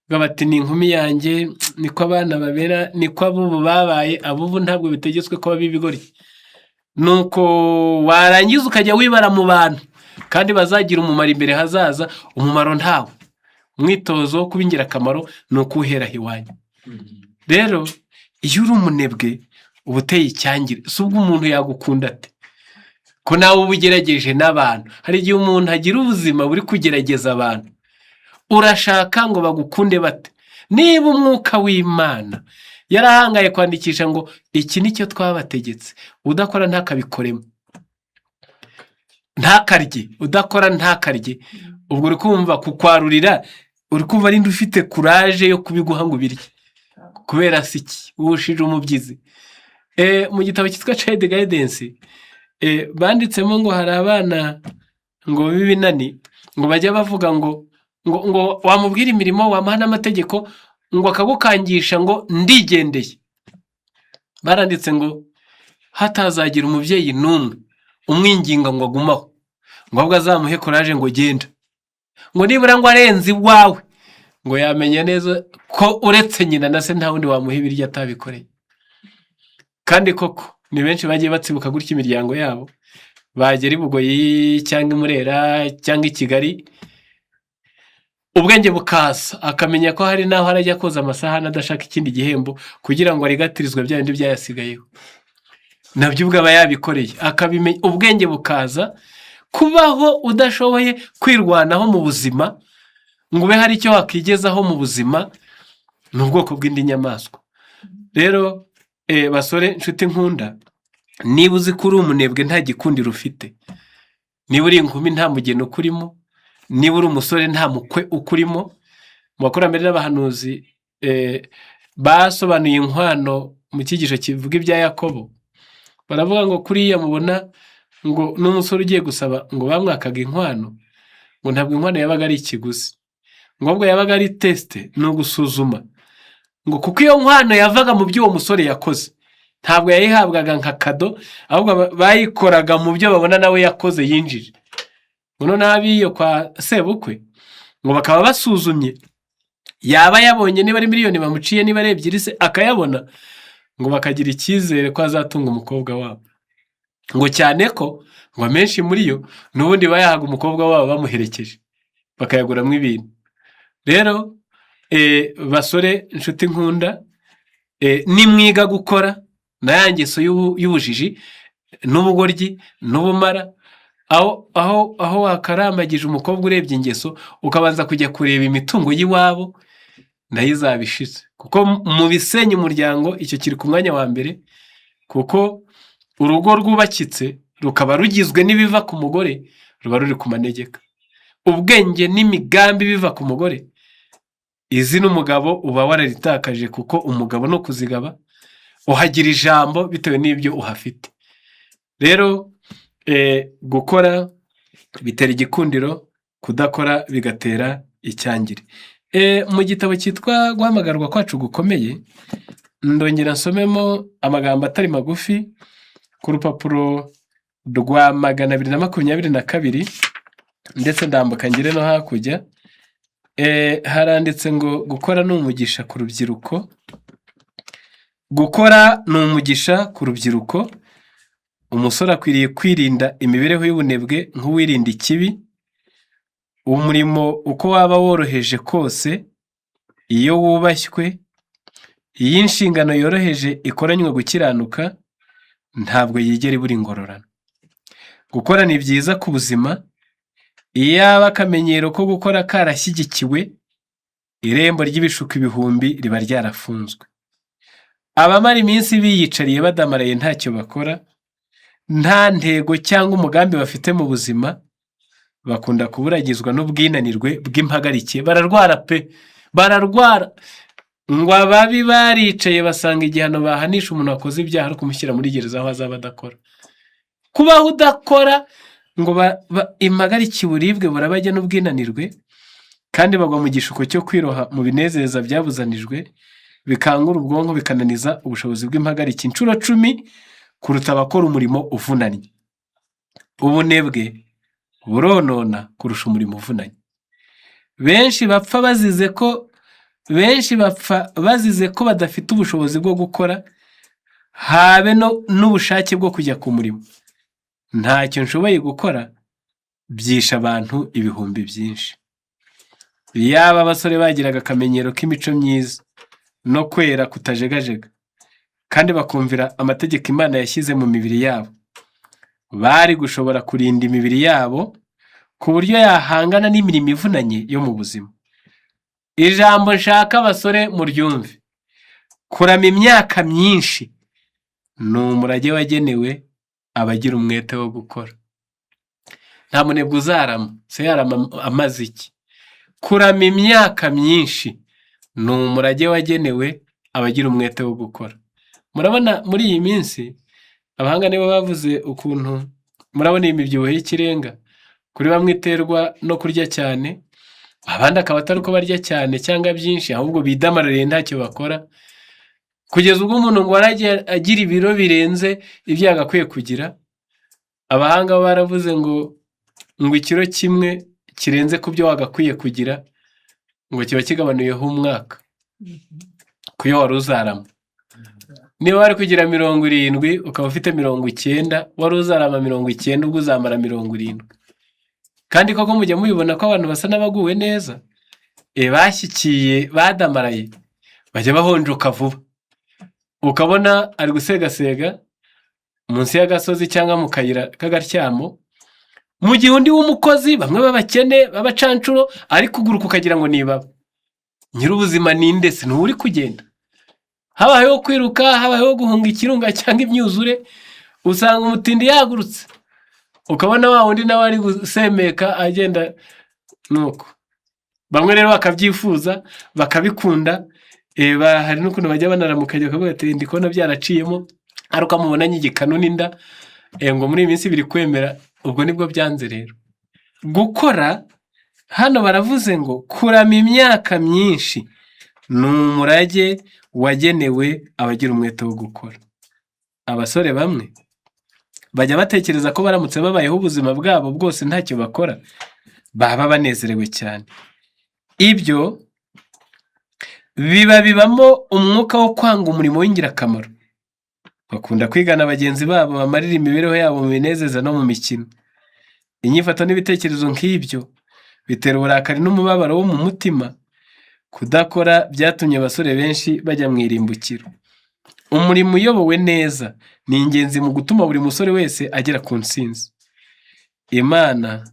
Speaker 1: bavuga bati: "Ni inkumi yanjye, niko abana babera, niko ab'ubu babaye." Ab'ubu ntabwo bitegetswe ko baba ibigoryi. Nuko warangiza ukajya wibara mu bantu kandi bazagira umumaro imbere hazaza, umumaro ntawo. Umwitozo wo kuba ingirakamaro ni ukuwuhera aho iwanyu. Rero iyo uri umunebwe uba uteye icyangire. Si ubwo umuntu yagukunda ate ko nawe uba ugerageje n'abantu? Hari igihe umuntu agira ubuzima buri kugerageza abantu. Urashaka ngo bagukunde bate niba Umwuka w'Imana yarahangaye kwandikisha ngo: "Iki ni cyo twabategetse: udakora ntakabikoremo, ntakarye, udakora ntakarye"? Ubwo uri kumva kukwarurira, uri kumva ninde ufite courage yo kubiguha ngo ubirye? Kubera si iki wushije umubyizi? Mu gitabo cyitwa Child Guidance. Banditsemo ngo hari abana ngo b'ibinani ngo bajya bavuga ngo wamubwira imirimo, wamuha n'amategeko, ngo akagukangisha ngo ndigendeye. Baranditse ngo hatazagira umubyeyi n'umwe umwinginga ngo agumaho, ngo ahubwo azamuhe courage ngo genda, ngo nibura ngo arenze iwawe ngo yamenya neza ko uretse nyina na se nta wundi wamuha ibiryo atabikoreye. Kandi koko ni benshi bagiye batsibuka gutya imiryango yabo, bagera i Bugoyi cyangwa i Murera cyangwa i Kigali, ubwenge bukaza, akamenya ko hari n'aho arajya koza amasahani adashaka ikindi gihembo kugira ngo arigatirizwe bya bindi byayasigayeho, nabyo ubwo aba yabikoreye akabimenya, ubwenge bukaza. Kubaho udashoboye kwirwanaho mu buzima ngo ube hari icyo wakwigezaho mu buzima ni ubwoko bw'indi nyamaswa. Rero basore nshuti nkunda, niba uzi ko uri umunebwe nta gikundiro ufite, niba uri inkumi nta mugeni ukurimo, niba uri umusore nta mukwe ukurimo. Mu bakurambere n'abahanuzi basobanuye inkwano mu cyigisho kivuga ibya Yakobo, baravuga ngo kuriya mubona ngo n'umusore ugiye gusaba ngo bamwakaga inkwano, ngo ntabwo inkwano yabaga ari ikiguzi, ngo ahubwo yabaga ari test, ni ugusuzuma, ngo kuko iyo nkwano yavaga mu byo uwo musore yakoze, ntabwo yayihabwaga nka cadeau, ahubwo bayikoraga mu byo babona nawe yakoze yinjije. Ngo noneho ab'iyo kwa sebukwe ngo bakaba basuzumye, yaba yabonye niba ari miliyoni bamuciye, niba ari ebyiri se akayabona, ngo bakagira icyizere ko azatunga umukobwa wabo, ngo cyane ko ngo amenshi muri yo n'ubundi bayahaga umukobwa wabo bamuherekeje, bakayaguramo ibintu. Rero basore inshuti nkunda, nimwiga gukora na ya ngeso y'ubujiji n'ubugoryi n'ubumara, aho wakarambagije umukobwa urebye ingeso, ukabanza kujya kureba imitungo y'iwabo, nayo izaba ishize, kuko mu bisenya umuryango icyo kiri ku mwanya wa mbere, kuko urugo rwubakitse rukaba rugizwe n'ibiva ku mugore ruba ruri ku manegeka. Ubwenge n'imigambi biva ku mugore, izina umugabo uba wararitakaje, kuko umugabo ni ukuzigaba, uhagira ijambo bitewe n'ibyo uhafite. Rero gukora bitera igikundiro, kudakora bigatera icyangire. Mu gitabo cyitwa Guhamagarwa Kwacu Gukomeye, ndongera nsomemo amagambo atari magufi ku rupapuro rwa 222, ndetse ndambuka ngere no hakurya. Haranditse ngo gukora ni umugisha ku rubyiruko. Gukora ni umugisha ku rubyiruko. Umusore akwiriye kwirinda imibereho y'ubunebwe nk'uwirinda ikibi. Umurimo uko waba woroheje kose, iyo wubashywe, iyo inshingano yoroheje ikoranywe gukiranuka, ntabwo yigera ibura ingororano. Gukora ni byiza ku buzima. Iyaba akamenyero ko gukora karashyigikiwe, irembo ry'ibishuko ibihumbi riba ryarafunzwe. Abamara iminsi biyicariye badamaraye ntacyo bakora, nta ntego cyangwa umugambi bafite mu buzima, bakunda kuburagizwa n'ubwinanirwe bw'impagarike. Bararwara pe, bararwara. Ngo ababi baricaye basanga igihano bahanisha umuntu wakoze ibyaha ari ukumushyira muri gereza aho azaba adakora. Kubaho udakora ngo impagarike uburibwe burabajya n'ubwinanirwe, kandi bagwa mu gishuko cyo kwiroha mu binezeza byabuzanijwe, bikangura ubwonko, bikananiza ubushobozi bw'impagarike inshuro 10 kuruta abakora umurimo uvunanye. Ubunebwe buronona kurusha umurimo uvunanye. Benshi bapfa bazize ko badafite ubushobozi bwo gukora, habe no n'ubushake bwo kujya ku murimo. Ntacyo nshoboye gukora byishe abantu ibihumbi byinshi. Iyaba abasore bagiraga akamenyero k'imico myiza no kwera kutajegajega, kandi bakumvira amategeko Imana yashyize mu mibiri yabo, bari gushobora kurinda imibiri yabo ku buryo yahangana n'imirimo ivunanye yo mu buzima. Ijambo nshaka abasore muryumve: kurama imyaka myinshi ni umurage wagenewe abagira umwete wo gukora. Nta munebwe uzarama, se yarama amaze iki? Kurama imyaka myinshi ni umurage wagenewe abagira umwete wo gukora. Murabona muri iyi minsi Abahanga nibo bavuze ukuntu murabona iyi mibyibuho y'ikirenga, kuri bamwe iterwa no kurya cyane, abandi akaba atari uko barya cyane cyangwa byinshi, ahubwo bidamarariye ntacyo bakora, kugeza ubwo umuntu ngo arajya agira ibiro birenze ibyo yagakwiye kugira. Abahanga bo baravuze ngo ikiro kimwe kirenze ku byo wagakwiye kugira ngo kiba kigabanuyeho umwaka ku yo wari uzarama. Niba wari kugira 70 ukaba ufite 90, wari uzarama 90, ubwo uzamara 70. Kandi koko mujya mubibona ko abantu basa n'abaguwe neza, bashyikiye badamaraye, bajya bahonjoka vuba. Ukabona ari gusegasega munsi y'agasozi cyangwa mu kayira k'agatyamo, mu gihe undi w'umukozi, bamwe b'abakene b'abacancuro, ari kuguruka ukagira ngo ni ibaba. Nyir'ubuzima ni nde se? Ni uri kugenda. Habayeho kwiruka, habayeho guhunga ikirunga cyangwa imyuzure, usanga umutindi yagurutse, ukabona wa wundi nawe ari gusemeka agenda nuko. Bamwe rero bakabyifuza, bakabikunda, hari n'ukuntu bajya banaramukanya bakavuga ati ndi kubona byaraciyemo, ari uko amubonanye igikanu n'inda, ngo muri iyi minsi biri kwemera, ubwo nibwo byanze rero. Gukora, hano baravuze ngo kurama imyaka myinshi ni umurage wagenewe abagira umwete wo gukora. Abasore bamwe bajya batekereza ko baramutse babayeho ubuzima bwabo bwose ntacyo bakora, baba banezerewe cyane. Ibyo biba bibamo umwuka wo kwanga umurimo w'ingirakamaro. Bakunda kwigana bagenzi babo bamarira imibereho yabo mu binezeza no mu mikino. Inyifato n'ibitekerezo nk'ibyo bitera uburakari n'umubabaro wo mu mutima. Kudakora byatumye abasore benshi bajya mu irimbukiro. Umurimo uyobowe neza ni ingenzi mu gutuma buri musore wese agera ku ntsinzi. Imana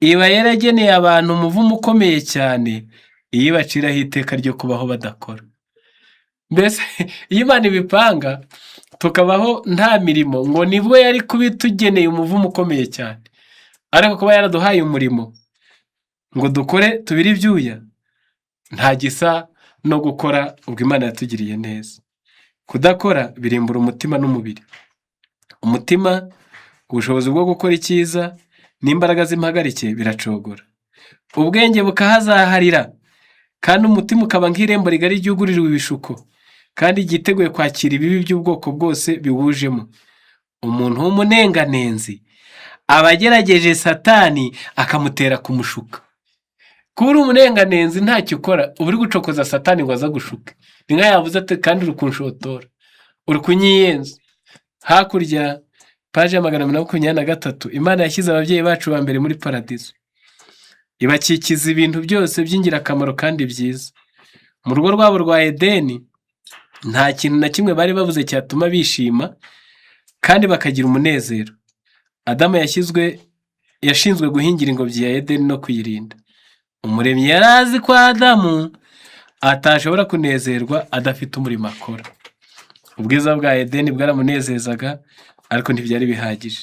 Speaker 1: iba yarageneye abantu umuvumo ukomeye cyane iyo ibaciraho iteka ryo kubaho badakora. Mbese iyo Imana ibipanga tukabaho nta mirimo, ngo nibwo yari kuba itugeneye umuvumo ukomeye cyane. Ariko kuba yaraduhaye umurimo ngo dukore tubire ibyuya, nta gisa no gukora ubwo Imana yatugiriye neza. Kudakora birimbura umutima n'umubiri. Umutima, ubushobozi bwo gukora icyiza n'imbaraga z'impagarike biracogora. Ubwenge bukahazaharira, kandi umutima ukaba nk'irembo rigari ryugururiwe ibishuko, kandi ryiteguye kwakira ibibi by'ubwoko bwose biwujemo. Umuntu w'umunenganenzi aba agerageje Satani akamutera kumushuka. Kuba uri umunenganenzi ntacyo ukora, uba uri gucokoza Satani ngo aze agushuke. Ni nka yavuze ati kandi uri kunshotora, uri kunyiyenza. Hakurya paji ya 223, Imana yashyize ababyeyi bacu ba mbere muri paradizo, ibakikiza ibintu byose by'ingirakamaro kandi byiza. Mu rugo rwabo rwa Edeni nta kintu na kimwe bari babuze cyatuma bishima kandi bakagira umunezero. Adamu yashinzwe guhingira ingobyi ya Edeni no kuyirinda. Umuremyi yari azi ko Adamu atashobora kunezerwa adafite umurimo akora. Ubwiza bwa Edeni bwaramunezezaga, ariko ntibyari bihagije.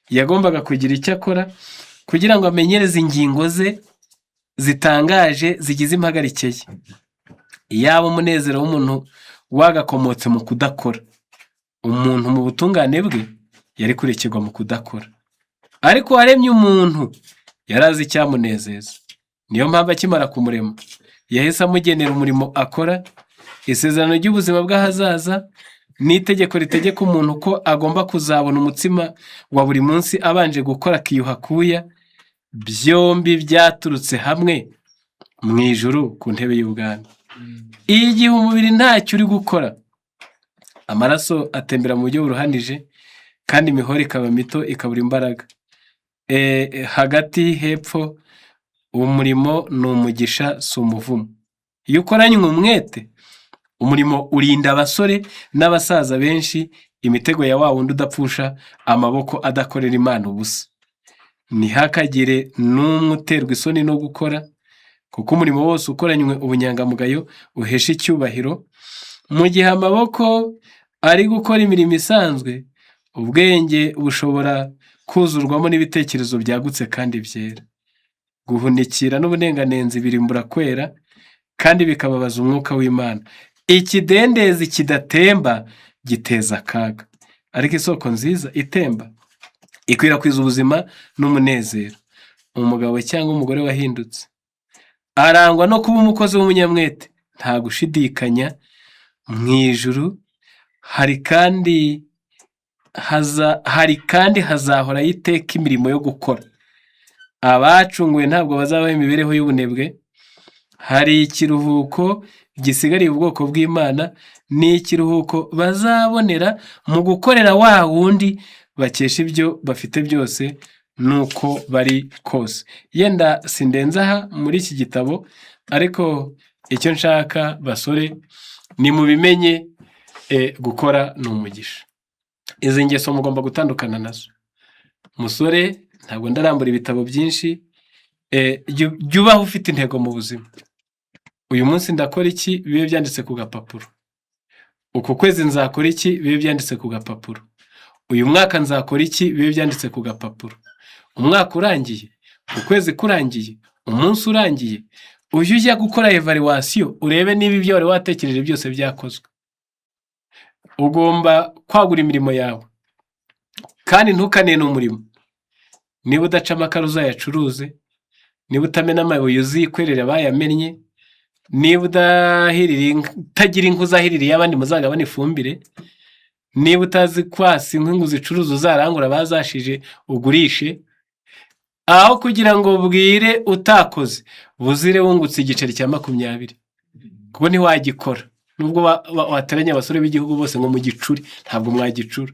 Speaker 1: Yagombaga kugira icyo akora kugira ngo amenyereze ingingo ze zitangaje zigize impagarike ye. Iyaba umunezero w'umuntu wagakomotse mu kudakora, umuntu mu butungane bwe yari kurekerwa mu kudakora. Ariko uwaremye umuntu yari azi icyamunezeza. Niyo mpamvu akimara kumurema yahise amugenera umurimo akora. Isezerano ry'ubuzima bw'ahazaza n'itegeko ritegeka umuntu ko agomba kuzabona umutsima wa buri munsi abanje gukora akiyuha akuya, byombi byaturutse hamwe mu ijuru ku ntebe y'ubwami. Igihe umubiri ntacyo uri gukora, amaraso atembera mu buryo buruhanije kandi imihoro ikaba mito, ikabura imbaraga. Hagati hepfo, umurimo ni umugisha si umuvumo. Iyo ukoranywe umwete, umurimo urinda abasore n'abasaza benshi imitego ya wa wundi udapfusha amaboko adakorera Imana ubusa. Ntihakagire n'umwe uterwa isoni no gukora, kuko umurimo wose ukoranywe ubunyangamugayo uhesha icyubahiro. Mu gihe amaboko ari gukora imirimo isanzwe, ubwenge bushobora kuzurwamo n'ibitekerezo byagutse kandi byera. Guhunikira n'ubunenganenzi birimbura kwera kandi bikababaza umwuka w'Imana. Ikidendezi kidatemba giteza akaga, ariko amazi menshi Ariko isoko nziza itemba ikwirakwiza ubuzima n'umunezero. Umugabo cyangwa umugore wahindutse arangwa no kuba umukozi w'umunyamwete. Nta gushidikanya, mu ijuru hari kandi hazahoraho iteka imirimo yo gukora. Abacunguwe ntabwo bazabaho imibereho y'ubunebwe. Hari ikiruhuko gisigariye ubwoko bw'Imana, ni ikiruhuko bazabonera mu gukorera wa wundi bakesha ibyo bafite byose nuko bari kose. Yenda sindenza aha muri iki gitabo, ariko icyo nshaka, basore, ni mubimenye, gukora ni umugisha. Izi ngeso mugomba gutandukana nazo. Musore, ntabwo ndarambura ibitabo byinshi, jya ubaho ufite intego mu buzima. Uyu munsi ndakora iki, bibe byanditse ku gapapuro. Uku kwezi nzakora iki, bibe byanditse ku gapapuro. Uyu mwaka nzakora iki, bibe byanditse ku gapapuro. Umwaka urangiye, ukwezi kurangiye, umunsi urangiye, ujye ujya gukora évaluation, urebe niba ibyo wari watekereje byose byakozwe. Ugomba kwagura imirimo yawe kandi ntukanene umurimo. Niba udaca amakara, uzayacuruze. Niba utamena amabuye, uzikwerere abayamennye. Niba utagira inka, uzahirire iy'abandi, muzagabane ifumbire. Niba utazi kwasa inkwi ngo uzicuruze, uzarangure abazashije ugurishe. Aho kugira ngo bwire utakoze, buzire wungutse igiceri cya 20, kuko ntiwagikora. Nubwo wateranya abasore b'igihugu bose ngo mugicure, ntabwo mwagicura.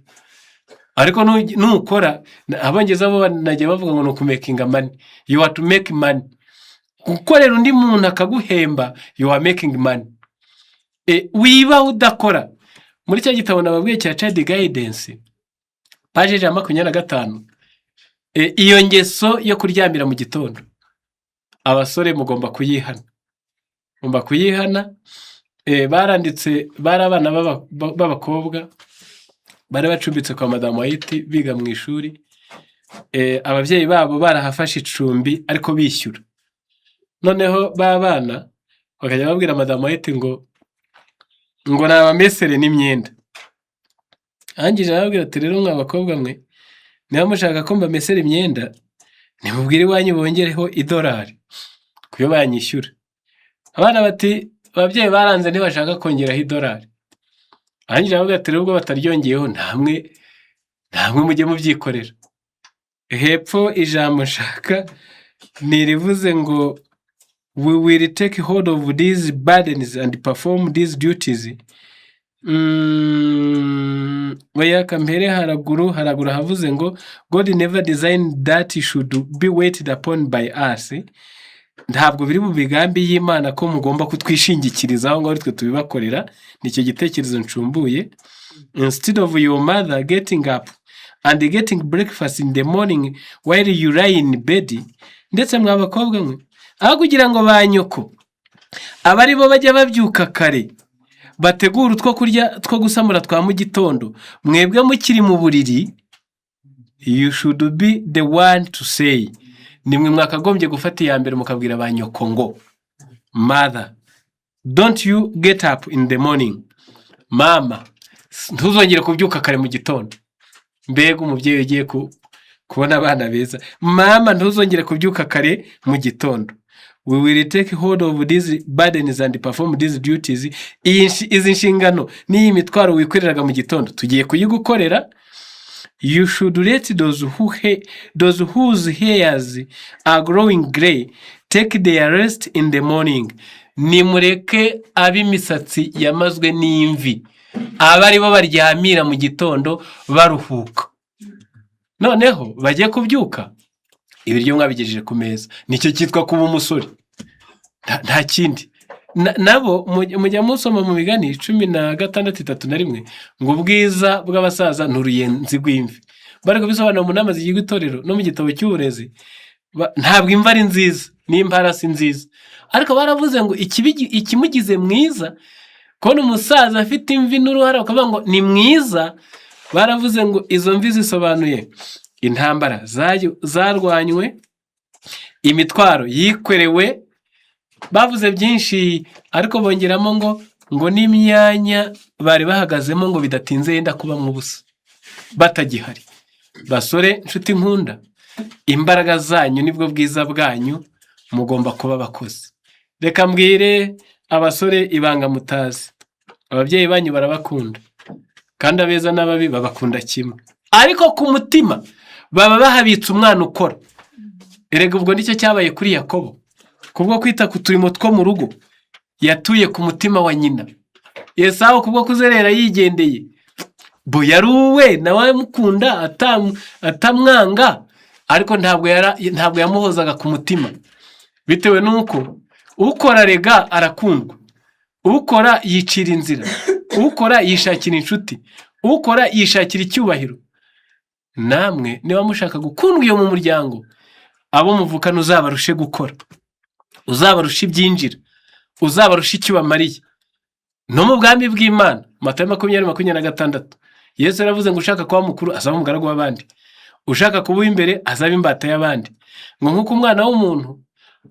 Speaker 1: Ariko nukora, Abongereza bo banagiye bavuga ngo ni ukumakinga money. You are to make money. Gukorera undi muntu akaguhemba, you are making money. Wiba udakora. Muri cya gitabo nababwiye cya Child Guidance, page 125, iyo ngeso yo kuryamira mu gitondo, abasore mugomba kuyihana, mugomba kuyihana. Baranditse, bari abana b'abakobwa bari bacumbitse kwa Madamu White biga mu ishuri. Ababyeyi babo barahafashe icumbi ariko bishyura. Noneho ba bana bakajya babwira Madamu White ngo ni abamesere n'imyenda. Arangije arababwira ati: "Rero mwa bakobwa mwe, niba mushaka ko mbamesera imyenda, nimubwire iwanyu bongereho idolari kuyo banyishyura." Abana bati: "Ababyeyi baranze, ntibashaka kongeraho idolari." Arangije arababwira ati: "Rero ubwo bataryongeyeho, namwe mujye mubyikorera." Hepfo ijambo nshaka ni irivuze ngo "We will take hold of these burdens and perform these duties." Oya, kampere haraguru. Haraguru havuze ngo "God never designed that should be waited upon by us." Ntabwo biri mu migambi y'Imana ko mugomba kutwishingikirizaho ngo ari twe tubibakorera. Nicyo gitekerezo ncumbuye. "Instead of your mother getting up and getting breakfast in the morning while you lie in bed." Ndetse mwa bakobwa mwe, aho kugira ngo ba nyoko abe ari bo bajya babyuka kare bategura utwo kurya two gusamura twa mu gitondo mwebwe mukiri mu buriri, you should be the one to say, nimwe mwakagombye gufata iya mbere mukabwira ba nyoko ngo "Mother, don't you get up in the morning." Mama, ntuzongere kubyuka kare mu gitondo. Mbega umubyeyi ugiye kubona abana beza! Mama, ntuzongere kubyuka kare mu gitondo. "We will take hold of these burdens and perform these duties." Izi nshingano n'iyi mitwaro wikoreraga mu gitondo, tugiye kuyigukorera. "You should let those whose hairs are growing grey take their rest in the morning." Nimureke ab'imisatsi yamazwe n'imvi abe aribo baryamira mu gitondo baruhuka, noneho bajye kubyuka ibiryo mwabigejeje ku meza. Nicyo cyitwa kuba umusore. Nta kindi. Nabo mujya musoma mu Migani 16:31 ngo ubwiza bw'abasaza ni uruyenzi rw'imvi. Bari kubisobanura mu nama zigirwa itorero no mu gitabo cy'uburezi. Ntabwo imvi ari nziza n'impara si nziza, ariko baravuze ngo ikimugize mwiza, kubona umusaza afite imvi n'uruhara bakavuga ngo ni mwiza, baravuze ngo izo mvi zisobanuye intambara zarwanywe, imitwaro yikorewe. Bavuze byinshi, ariko bongeramo ngo n'imyanya bari bahagazemo ngo bidatinze yenda kubamo ubusa. Batagihari. Basore, nshuti nkunda, imbaraga zanyu nibwo bwiza bwanyu, mugomba kuba abakozi. Reka mbwire abasore ibanga mutazi: ababyeyi banyu barabakunda, kandi abeza n'ababi babakunda kimwe, ariko ku mutima baba bahabitse umwana ukora. Erega ubwo nicyo cyabaye kuri Yakobo. Kubwo kwita ku turimo two mu rugo, yatuye ku mutima wa nyina. Esawu, kubwo kuzerera yigendeye, bo yari uwe, nawe amukunda, atamwanga, ariko ntabwo yamuhozaga ku mutima, bitewe n'uko ukora rega arakundwa, ukora yicira inzira, ukora yishakira inshuti, ukora yishakira icyubahiro. Namwe niba mushaka gukundwa iyo mu muryango, abo muvukana uzabarushe gukora, uzabarusha ibyinjira, uzabarusha icyo ubamariye. No mu bwami bw'Imana, Matayo 20:26, Yesu yaravuze ngo: "Ushaka kuba mukuru azaba umugaragu w'abandi, ushaka kuba uw'imbere azaba imbata y'abandi." Ngo nk'uko Umwana w'umuntu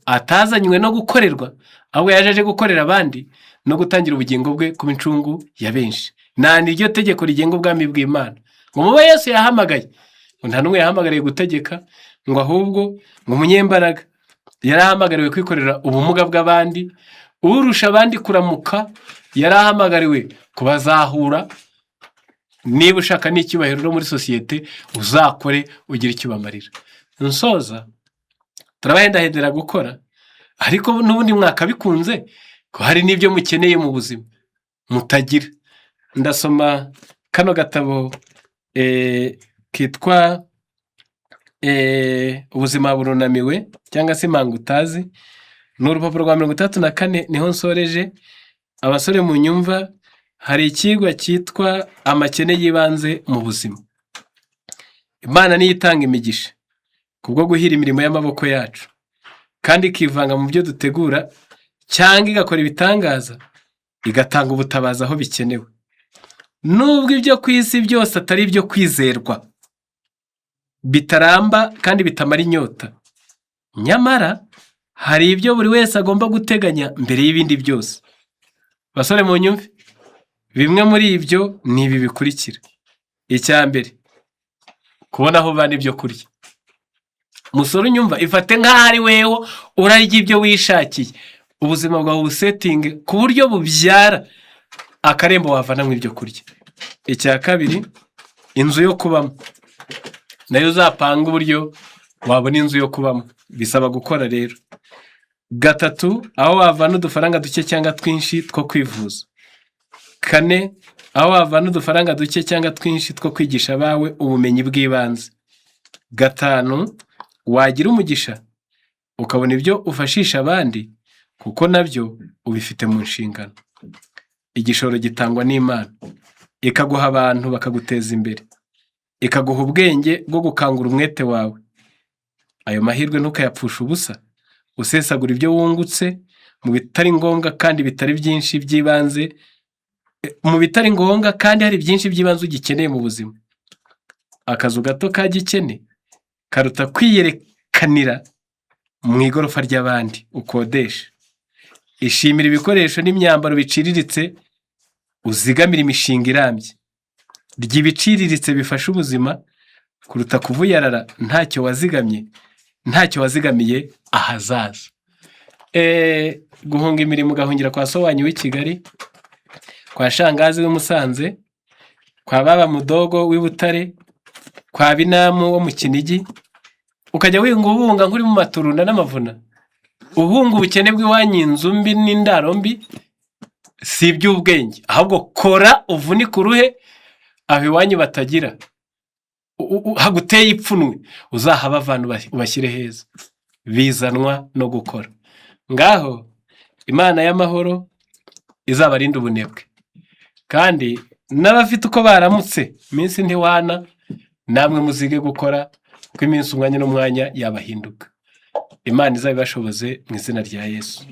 Speaker 1: atazanywe no gukorerwa, ahubwo yaje aje gukorera abandi no gutangira ubugingo bwe kuba incungu ya benshi. Nta niryo tegeko rigenga ubwami bw'Imana. Ngo mubo Yesu yahamagaye, ngo nta n'umwe yahamagariye gutegeka, ngo ahubwo ngo umunyembaraga yarahamagariwe kwikorera ubumuga bw'abandi, urusha abandi kuramuka yarahamagariwe kubazahura. Niba ushaka n'icyubahiro no muri sosiyete, uzakore ugire icyo ubamarira. Nsoza, turabahendahendera gukora, ariko n'ubundi mwakabikunze ko hari n'ibyo mukeneye mu buzima mutagira. Ndasoma kano gatabo kitwa "Ubuzima burunamiwe" cyangwa se "Impanga utazi". Ni urupapuro rwa 64, niho nsoreje. Abasore mu nyumva, hari icyigwa cyitwa "Amakene y'ibanze mu buzima". Imana niyo itanga imigisha kubwo guhira imirimo y'amaboko yacu, kandi ikivanga mu byo dutegura cyangwa igakora ibitangaza, igatanga ubutabazi aho bikenewe. Nubwo ibyo ku isi byose atari ibyo kwizerwa, bitaramba kandi bitamara inyota, nyamara hari ibyo buri wese agomba guteganya mbere y'ibindi byose. Basore mu nyumve, bimwe muri ibyo ni ibi bikurikira: Icya mbere, kubona aho uvana ibyo kurya. Musore unyumva, ifate nk'aho ari weho urarya ibyo wishakiye, ubuzima bwawe ubusettinge ku buryo bubyara akarembo wavanamo ibyo kurya. Icya kabiri, inzu yo kubamo. Nayo uzapanga uburyo wabona inzu yo kubamo, bisaba gukora rero. Gatatu, aho wavana udufaranga duke cyangwa twinshi two kwivuza. Kane, aho wavana udufaranga duke cyangwa twinshi two kwigisha abawe ubumenyi bw'ibanze. Gatanu, wagira umugisha ukabona ibyo ufashisha abandi, kuko nabyo ubifite mu nshingano. Igishoro gitangwa n'Imana, ikaguha abantu bakaguteza imbere, ikaguha ubwenge bwo gukangura umwete wawe. Ayo mahirwe ntukayapfushe ubusa usesagura ibyo wungutse mu bitari ngombwa kandi bitari byinshi by'ibanze, mu bitari ngombwa kandi hari byinshi by'ibanze ugikeneye mu buzima. Akazu gato ka gikene karuta kwiyerekanira mu igorofa ry'abandi ukodesha. Ishimira ibikoresho n'imyambaro biciriritse, uzigamire imishinga irambye. Rya ibiciriritse bifasha ubuzima kuruta kuvuyarara ntacyo wazigamye, ntacyo wazigamiye ahazaza. Guhunga imirimo ugahungira kwa so wanyu w'i Kigali, kwa shangazi w'i Musanze, kwa baba mudogo w'i Butare, kwa binamu wo mu Kinigi, ukajya winga uhunga nk'uri mu maturunda n'amavuna, uhunga ubukene bw'iwanyu, inzu mbi n'indaro mbi, si iby'ubwenge. Ahubwo kora uvunike uruhe aho iwanyu batagira, haguteye ipfunwe, uzahabavana ubashyire heza. Bizanwa no gukora. Ngaho Imana y'amahoro izabarinde ubunebwe, kandi n'abafite uko baramutse iminsi ntiwana, namwe muzige gukora, kuko iminsi umwanya n'umwanya yabahinduka. Imana izabibashoboze mu izina rya Yesu.